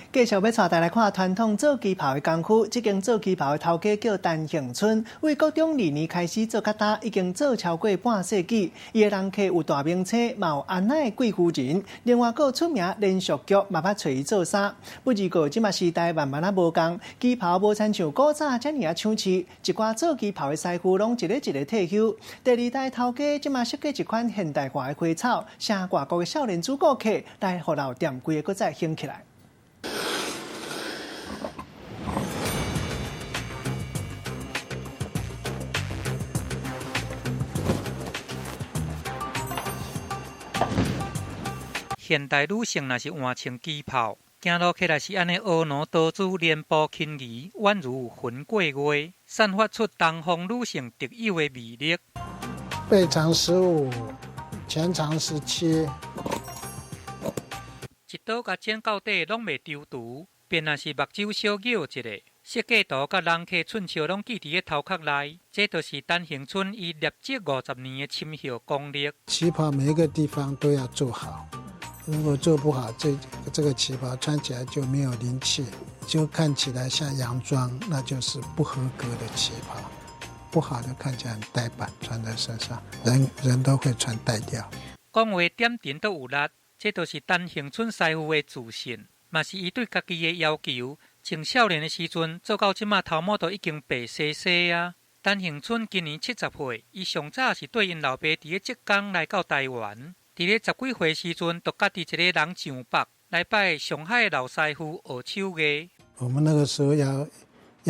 繼續欲帶大家來看傳統做旗袍的功夫，這間做旗袍的頭家叫陳幸春，為國中二年開始做到今，已經做超過半世紀。伊的人客有大明星，嘛有安奈貴夫人，另外閣有出名連續劇嘛捌揣伊做衫。不過這馬時代慢慢仔無仝，旗袍無親像古早遮爾仔搶市，一寡做旗袍的師傅攏一个一个退休。第二代頭家這馬設計一款現代化的花草，請外國的少年主顧客來予老店規个閣再興起來。現代女性若是換穿旗袍，行路起來是按呢婀娜多姿、蓮步輕移，宛如雲過月，散發出東方女性特有的魅力。背長15，前長17。一刀共剪到底，攏袂丟除，便若是目睭小咬一下，設計圖佮人客寸笑攏記佇咧頭殼內。這就是陳幸春伊立職50年的深厚功力。旗袍每一個地方都要做好。如果做不好，這個旗袍穿起來就沒有靈氣，就看起來像洋裝，那就是不合格的旗袍。不好的看起來很呆板，穿在身上，人人都會穿呆掉。講話點點都有力，這就是陳幸春師傅的自信，嘛是伊對家己的要求。從少年的時陣做到這馬頭毛都已經白雪雪啊。陳幸春今年70歲，伊上早是綴𪜶老爸佇咧浙江來到台灣。佇咧10幾歲時陣，就家己一个人上北來拜上海的老師傅學手藝。我們那個時候要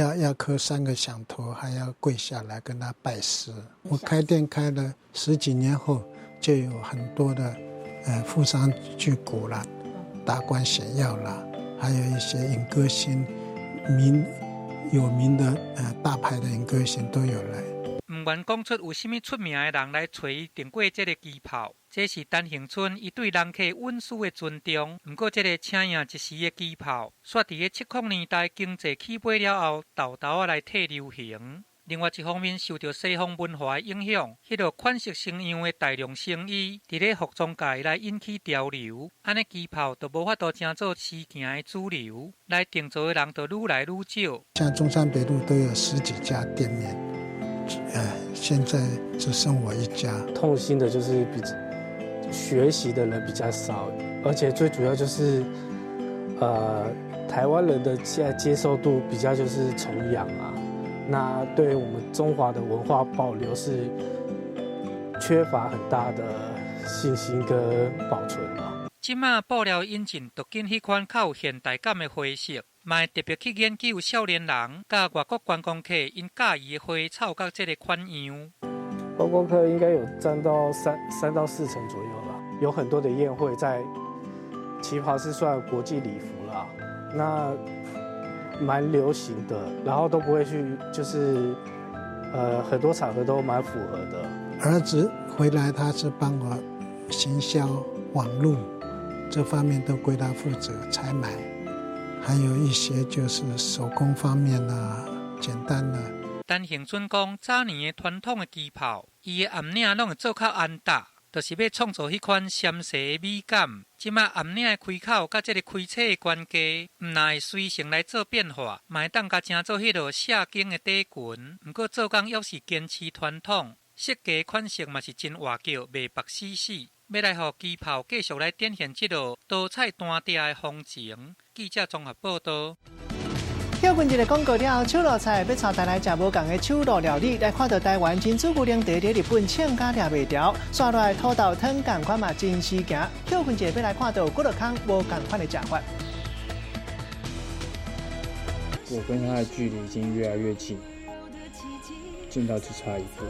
要磕三個響頭，還要跪下來跟他拜師。我開店開了十幾年後，就有很多的富商巨賈啦、達官顯要啦，還有一些影歌星、名有名的大牌的影歌星都有來。毋願講出有啥物出名的人來揣伊訂過這个旗袍，這是陳恆春伊對人客隱私的尊重。毋過，這个請贏一時的旗袍，煞佇咧70年代經濟起飛了後，沓沓仔來退流行。另外一方面，受著西方文化的影響，彼落款式式樣的大量成衣，佇咧服裝界來引起潮流，按呢旗袍就無法度成做時行的主流，來訂做的人就愈來愈少。像中山北路都有十幾家店面。現在只剩我一家。痛心的就是比學習的人比較少，而且最主要就是，台灣人的現在接受度比較就是崇洋啊，那對我們中華的文化保留是缺乏很大的信心跟保存啊。這馬布料引進，著緊彼款較有現代感的花色。嘛會特別去研究少年人佮外國觀光客𪜶佮意的花草佮這个款樣。觀光客應該有佔到3到4成左右啦。有很多的宴會在旗袍是算國際禮服啦，那蠻流行的，然後都不會去，就是很多場合都蠻符合的。兒子回來，他是幫我行銷網路這方面都歸他負責採買。還有一些就是手工方面啊，簡單的。陳恆春講，早年的傳統的旗袍，伊的暗領攏會做較安搭，就是欲創造彼款纖細的美感。這馬暗領的開口佮這个開車的關係，毋但會隨性來做變化，嘛會當共成做彼落斜肩的短裙。毋過做工猶是堅持傳統，設計款式嘛是真活腳，袂縛死死。欲來予旗袍繼續來展現這落多彩單調的風情。記者綜合報導。歇睏一个廣告了後，手路菜欲帶大家來食無仝的手路料理，來看到台灣珍珠牛奶茶佇日本唱甲掠袂牢，紲落來土豆湯仝款嘛真時行。歇睏一下欲來看到幾落空無仝款的食法。我跟他的距離已經越來越近，近到只差一步。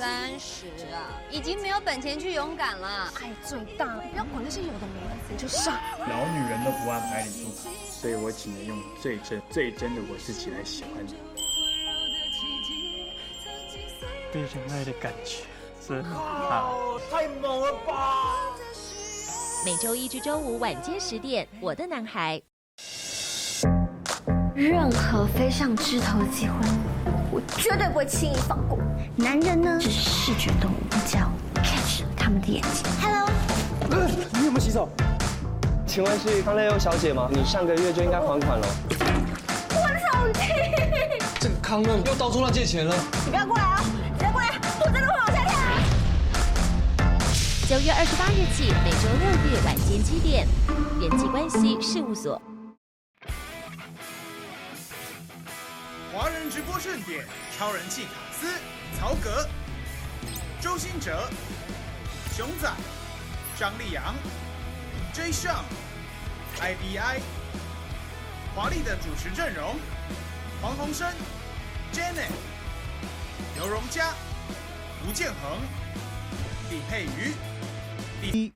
30啊，已經沒有本錢去勇敢了。愛最大，不要管那些有的沒的，你就上。老女人都不按牌理出牌，所以我只能用最真、最真的我自己來喜歡你。被人愛的感覺真好，太猛了吧！每週一至週五晚間10點，我的男孩。任何飛上枝頭的機會，我絕對不會輕易放過。男人呢是視覺動物，你只要 catch 他們的眼睛。 Hello，你有沒有洗手？請問是康樂優小姐嗎？你上個月就應該還款了。我的手機！這個康樂又到處亂借錢了。你不要過來啊！你不要過來，我真的會往下跳。9月28日起，每週六日晚間7點，人際關係事務所。華人直播盛典，超人氣卡司曹格、周興哲、熊仔、張立陽、J 尚、IBI，華麗的主持陣容：黃鴻升、Janet、劉榮佳、吳建衡、李佩瑜、李。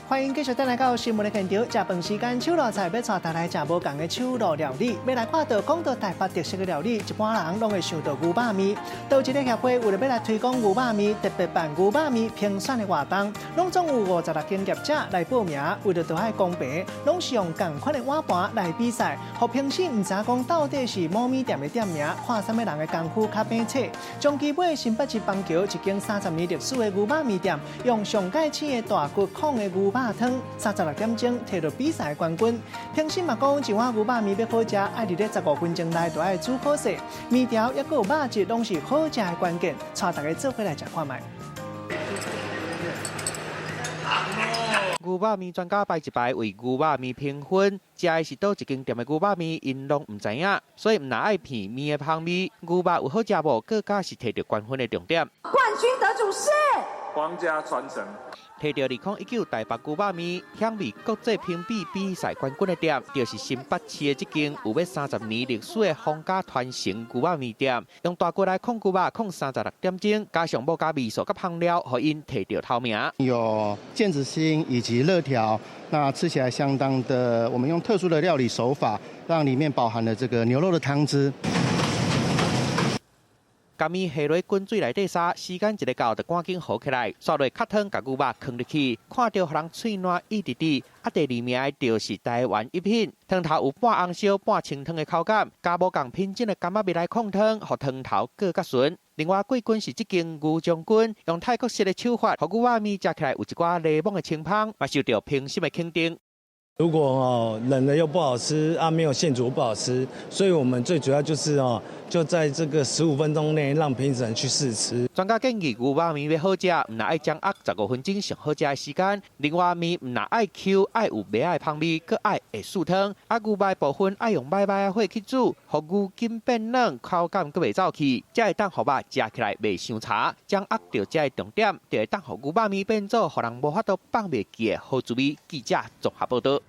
歡迎繼續轉來到新聞的現場。食飯時間，手路菜欲帶大家來食無仝的手路料理。欲來看到講到台北特色的料理，一般人攏會想到牛肉麵。佗一个協會為了欲來推廣牛肉麵，特別辦牛肉麵評選的活動，攏總有56間業者來報名。為著著愛公平，攏是用仝款的碗盤來比賽，予評審毋知影講到底是某麵店的店名，看啥物人的功夫較精細。將基尾新北市板橋一間30年歷史的牛肉麵店，用上蓋醒的大骨控的牛肉湯，36點鐘摕到比賽冠軍。評審嘛講，一碗牛肉麵欲好食，愛佇咧15分鐘內就愛煮好勢，麵條抑閣有肉質，攏是好食的關鍵。帶大家做伙來食看覓。牛肉麵專家排一排為牛肉麵評分，食的是佗一間店的牛肉麵，𪜶攏毋知影，所以毋但愛品麵的香味，牛肉有好食無，閣較是摕著冠軍的重點。冠軍得主是皇家传承。提著2019台北牛肉麵享誉國際評比比賽冠軍的店，就是新北市的這間有欲30年歷史的皇家傳承牛肉麵店，用大鍋來焢牛肉，焢36點鐘，加上無加味素佮香料，予𪜶提著頭名。有腱子心以及肋條，那吃起來相當的，我們用特殊的料理手法，讓裡面飽含了這個牛肉的湯汁。共麵下落滾水內底殺，時間一个到，就趕緊和起來，煞落較湯共牛肉囥入去，看著予人喙瀾意直直。啊，第二名的就是台灣一品，湯頭有半紅燒半清湯的口感，加無仝品種的柑仔蜜來控湯，予湯頭閣較醇。另外，季軍是這間牛將軍，用泰國式的手法，予牛肉麵食起來有一寡檸檬的清芳，嘛受著評審的肯定。如果哦冷了又不好吃啊，沒有現煮不好吃，所以我們最主要就是哦，就在這個15分鐘內讓評審去試吃。專家建議牛肉麵欲好食，毋但愛掌握15分鐘上好食的時間。另外麵毋但愛 Q，愛有麥仔的芳味，閣愛會澍湯。啊，牛肉的部分愛用䆀䆀的火去煮，予牛筋變軟，口感閣袂走去，才會當予肉食起來袂傷柴。掌握著這个重點，就會當予牛肉麵變做予人無法度放袂記的好滋味。記者綜合報導。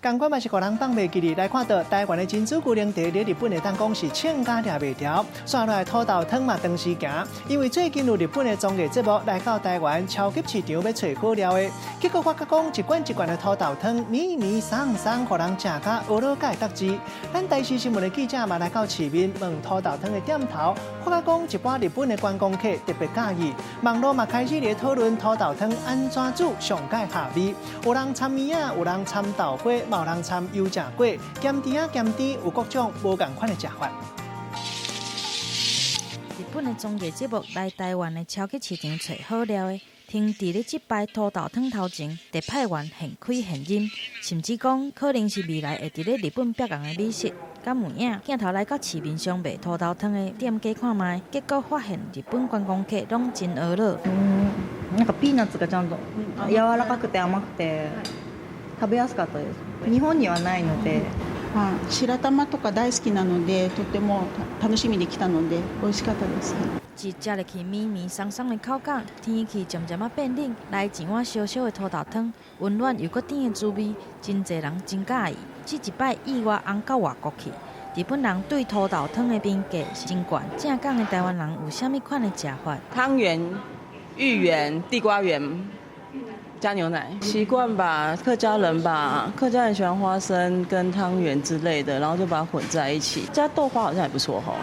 仝款嘛是予人放袂記哩，來看著台灣的珍珠龜苓茶，佇日本會當講是穿甲掠袂牢，煞落來土豆湯嘛長時行，因為最近有日本的綜藝節目來到台灣超級市場欲揣好料的，結果發覺講一罐一罐的土豆湯，綿綿鬆鬆，予人食甲呵咾會得舌。咱台視新聞的記者嘛來到市面問土豆湯的店頭，發覺講一般日本的觀光客特別佮意，網路嘛開始咧討論土豆湯按怎煮上蓋合味，有人摻麵仔，有人摻豆花。嘛有人摻油炸粿，鹹甜仔鹹甜，有各種無仝款的食法。日本的綜藝節目來台灣的超級市場揣好料的，停佇咧這擺土豆湯頭前，特派員現開現飲，甚至講可能是未來會佇咧日本爆紅的美食。敢有影，鏡頭來到市面上賣土豆湯的店家看覓，結果發現日本觀光客攏真呵咾。嗯，なんかピーナッツがちゃんと柔らかくて甘くて食べやすかったです。日本にはないので。白玉とか大好きなので、とても楽しみに来たので美味しかったです。一食入去綿綿鬆鬆的口感，天氣漸漸仔變冷，來一碗燒燒的土豆湯，溫暖又閣甜的滋味，真濟人真佮意。這一擺意外紅到外國去，日本人對土豆湯的評價是真懸。正港的台灣人有啥物款的食法？湯圓、芋圓、地瓜圓。加牛奶，習慣吧，客家人吧，客家人喜歡花生跟湯圓之類的，然後就把它混在一起，加豆花好像也不錯吼。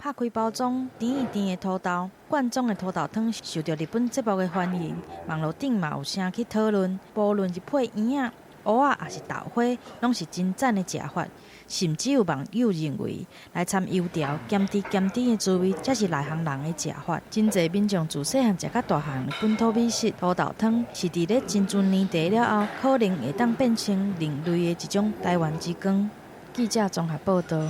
拍開包裝，甜甜的土豆，罐裝的土豆湯受著日本節目的歡迎，網路頂嘛有聲去討論，無論是配圓仔、芋仔，抑是豆花，攏是真讚的食法。甚至有網友認為，來摻油條，鹹甜鹹甜的滋味，才是內行人的食法。真濟民眾自細漢食甲大漢的本土美食土豆湯，是佇咧珍珠奶茶了後，可能會當變成另類的一種台灣之光。記者綜合報導。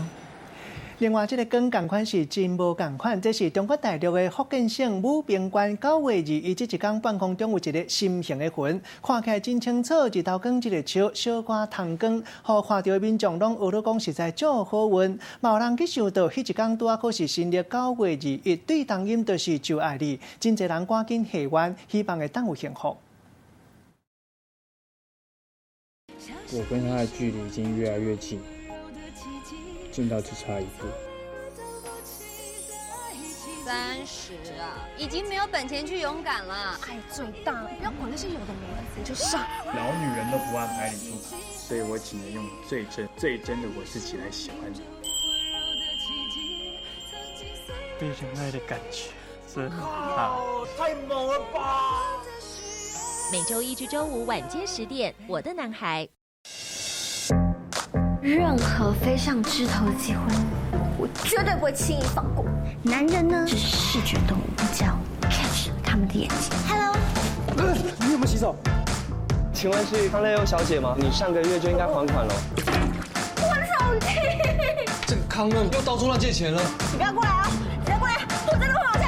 另外，這个光仝款是真無仝款，這是中國大陸的福建省武平縣9月21這一工半空中有一个心形的雲，看起來真清楚，日頭光這个笑，小可通光，予看著的民眾攏呵咾講實在足好運。嘛有人去想著，彼一工拄仔好是新曆9月21，對同音就是就愛你，真濟人趕緊許願，希望會當有幸福。我跟他的距離已經越來越近。近到只差一步。 30啊，已經沒有本錢去勇敢了。愛最大，不要管那些有的沒的，你就上。老女人都不按牌理出牌，所以我只能用最真、最真的我自己來喜歡你。被人愛的感覺真好，太猛了吧！每週一至週五晚間10點，我的男孩。任何飛上枝頭的機會，我絕對不會輕易放過。男人呢是視覺動物，只要 catch 他們的眼睛。 Hello，你有沒有洗手？請問是康樂優小姐嗎？你上個月就應該還款了。我的手機。這個康樂又到處亂借錢了。你不要過來啊！你不要過來，我真的會往下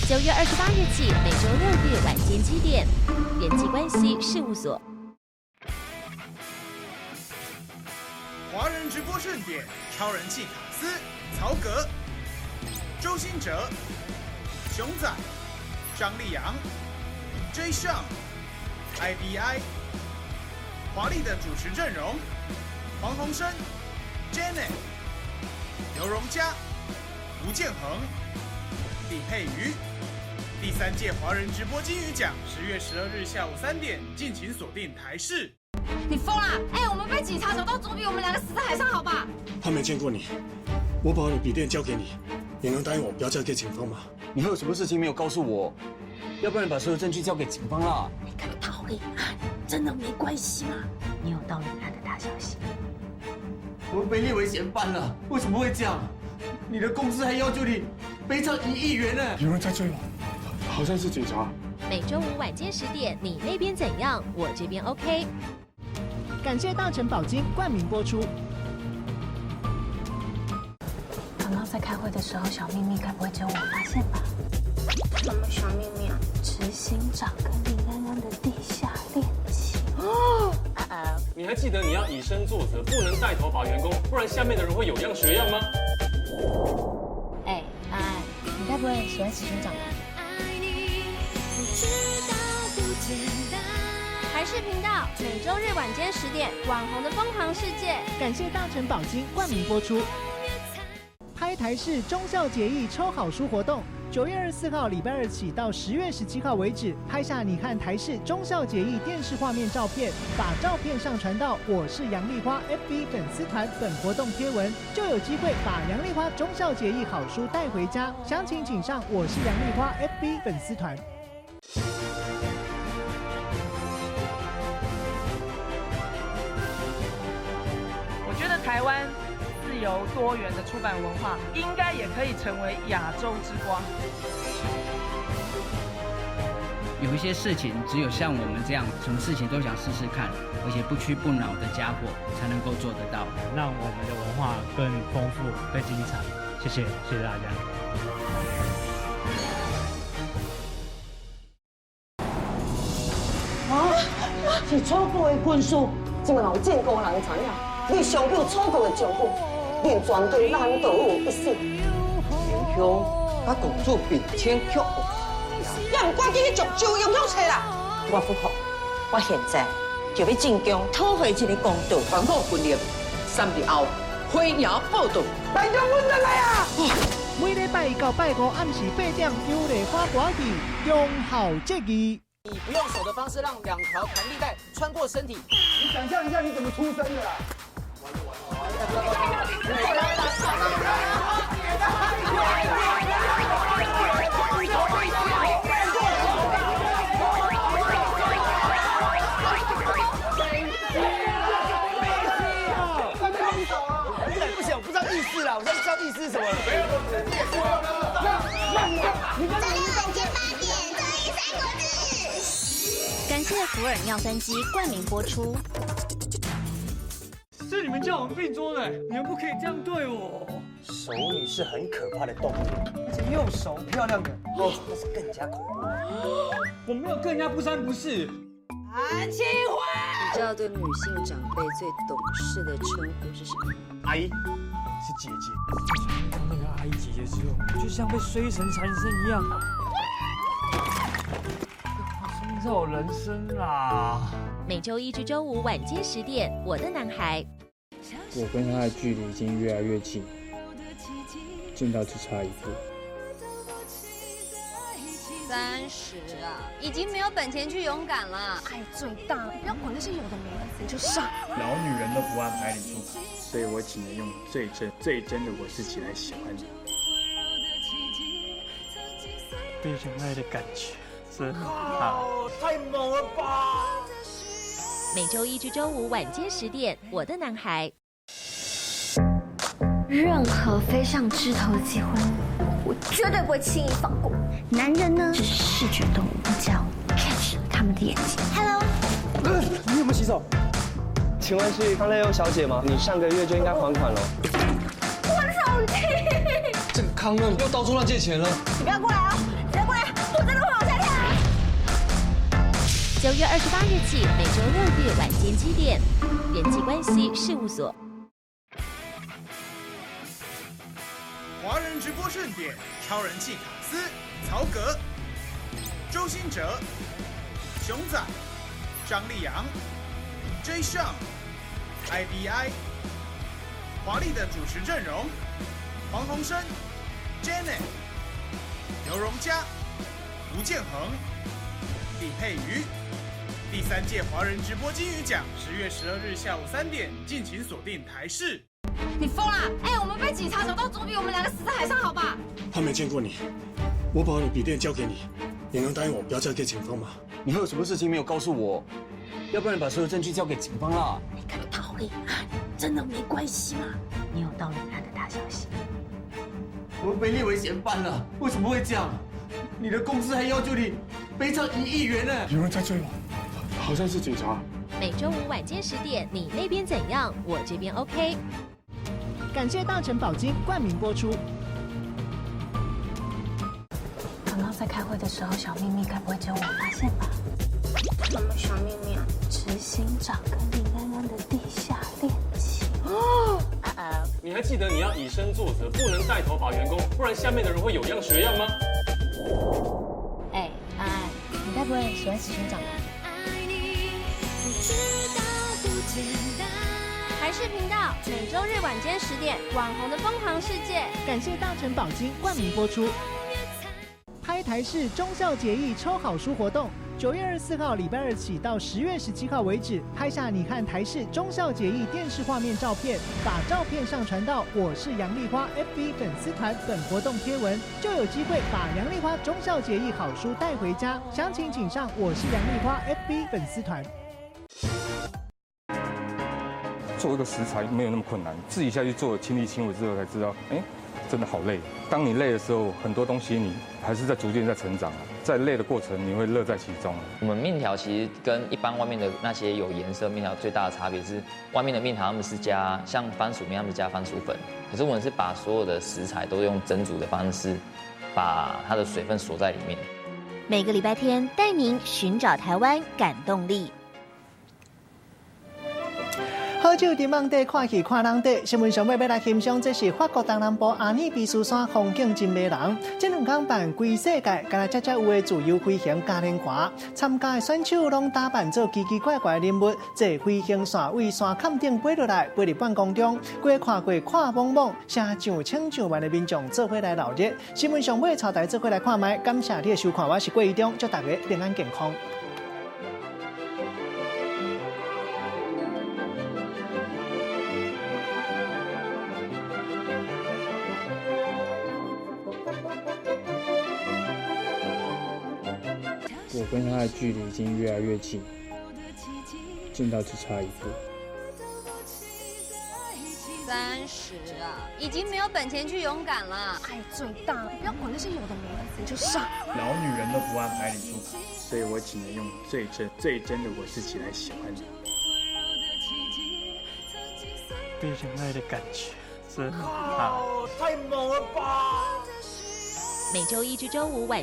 跳。9月28日起，每週六日晚間7點，人際關係事務所。華人直播盛典，超人氣卡司曹格、周興哲、熊仔、张立阳、J 上、IBI，华丽的主持阵容，黄鸿升、Janet、刘荣佳、吴建衡、李佩瑜。第三届华人直播金鱼奖，10月12日下午3点，敬请锁定台视。你疯了？哎，我们被警察找到，总比我们两个死在海上好吧？他没见过你，我把我的笔电交给你，你能答应我不要交给警方吗？你还有什么事情没有告诉我？要不然你把所有证据交给警方啦。你看逃离案真的没关系吗？你有到离岸的大消息？我们被列为嫌犯了，为什么会这样？你的公司还要求你赔偿1亿元呢。有人在追我，好像是警察。每周五晚间10点，你那边怎样？我这边 OK。感谢大成宝金冠名播出。刚刚在开会的时候，小秘密该不会只有我发现吧？什么小秘密啊？执行长跟林安安的地下恋情。哦，你还记得你要以身作则，不能带头罚员工，不然下面的人会有样学样吗？哎，安安，你该不会喜欢执行长吧？台视频道每周日晚间10点，网红的疯狂世界。感谢大成宝金冠名播出。拍台视忠孝节义抽好书活动，9月24号礼拜二起到10月17号为止，拍下你和台视忠孝节义电视画面照片，把照片上传到我是杨丽花 FB 粉丝团本活动贴文，就有机会把杨丽花忠孝节义好书带回家。详情请上我是杨丽花 FB 粉丝团。我觉得台湾自由多元的出版文化，应该也可以成为亚洲之光。有一些事情，只有像我们这样，什么事情都想试试看，而且不屈不挠的家伙，才能够做得到，让我们的文化更丰富、更精彩。谢谢，谢谢大家。啊！是楚国的军事，这马有战国人知影，你上救楚国的将军，连全队难道一死。丞相佮公主并称曲王，也毋赶紧去将周英雄找啦！我不服，我现在就欲进宫讨回这个公道。传好军令，3日后欢迎报到。队长，阮转来啊！每礼拜一到拜五暗时8点，杨丽花歌戏忠孝节义。以不用手的方式让两条弹力带穿过身体。你想象一下，你怎么出生的啦？不行，我不知道意思啦，我现在不知道意思是什么了。那你你跟你8点，综艺三国志。感谢福尔尿酸机冠名播出。是你们叫我们并桌的，你们不可以这样对我。熟女是很可怕的动物，而且又熟漂亮的，哦，那是更加恐怖。我没有跟人家不三不四。韩清辉，你知道对女性长辈最懂事的称呼是什么？阿姨，是姐姐。遇到那个阿姨姐姐之后，就像被衰神缠身一样。创造人生啦！每周一至周五晚间10点，我的男孩。我跟他的距离已经越来越近，近到只差一步。30啊，已经没有本钱去勇敢了。爱最大，不要管那些有的没的，你就上。老女人都不按牌理出牌，所以我只能用最真、最真的我自己来喜欢你。被人爱的感觉真好，太猛了吧！每周一至周五晚间10点，我的男孩。任何飞上枝头的机会，我绝对不会轻易放过。男人呢，只是视觉动物，只要 catch 他们的眼睛。 Hello，你有没有洗手？请问是康乐优小姐吗？你上个月就应该还款了。我的手机。这个康乐又到处乱借钱了。你不要过来哦，你不要过来，我真的会往下跳。9月28日起，每周六日晚间7点，人际关系事务所。华人直播盛典，超人气卡司曹格、周兴哲、熊仔、张立阳、J 上、IBI，华丽的主持阵容，黄鸿升、Janet、刘荣佳、吴建衡、李佩瑜。第三届华人直播金鱼奖，10月12日下午3点，敬请锁定台视。你疯了？哎，我们被警察找到，总比我们两个死在海上好吧？他没见过你，我把我的笔电交给你，你能答应我不要交给警方吗？你还有什么事情没有告诉我？要不然你把所有证据交给警方啦。你跟逃离案真的没关系吗？你有到离岸的大消息？我们被列为嫌犯了，为什么会这样？你的公司还要求你赔偿1亿元呢。有人在追我，好像是警察。每周五晚间10点，你那边怎样？我这边 OK。感谢大成宝金冠名播出。刚刚在开会的时候，小秘密该不会只有我发现吧？什么小秘密啊？执行长跟林安安的地下恋情。哦，你还记得你要以身作则，不能带头把员工，不然下面的人会有样学样吗？哎，安安，你该不会喜欢执行长吧？台视频道每周日晚间10点，网红的疯狂世界。感谢大成宝金冠名播出。拍台视忠孝节义抽好书活动，9月24号礼拜二起到10月17号为止，拍下你和台视忠孝节义电视画面照片，把照片上传到我是杨丽花 FB 粉丝团本活动贴文，就有机会把杨丽花忠孝节义好书带回家。详情请上我是杨丽花 FB 粉丝团。做一个食材没有那么困难，自己下去做，亲力亲为之后才知道，哎，真的好累。当你累的时候，很多东西你还是在逐渐在成长，在累的过程，你会乐在其中。我们面条其实跟一般外面的那些有颜色面条最大的差别是，外面的面条他们是加像番薯面，他们是加番薯粉，可是我们是把所有的食材都用蒸煮的方式，把它的水分锁在里面。每个礼拜天带您寻找台湾感动力。好酒沉梦底，看戏看人底。新闻上尾欲来欣赏，这是法国东南部阿尔卑斯山风景真迷人。这两天办规世界，敢若遮才有的自由飞行嘉年华，参加的选手拢打扮做奇奇怪怪的人物，坐飞行线为山坎顶飞落来，飞入半空中，规看过看懵懵，成上千上万的民众做伙来闹热。新闻上尾，带大家做伙来看觅，感谢你的收看，我是郭怡中，祝大家平安健康。我跟他的距离已经越来越近，近到只差一步。 30啊，已经没有本钱去勇敢了。爱最大，不要管那些有的没的，你就上。老女人都不按牌理出牌，所以我只能用最真、最真的我自己来喜欢你。被人爱的感觉真好，太猛了吧！每周一至周五晚。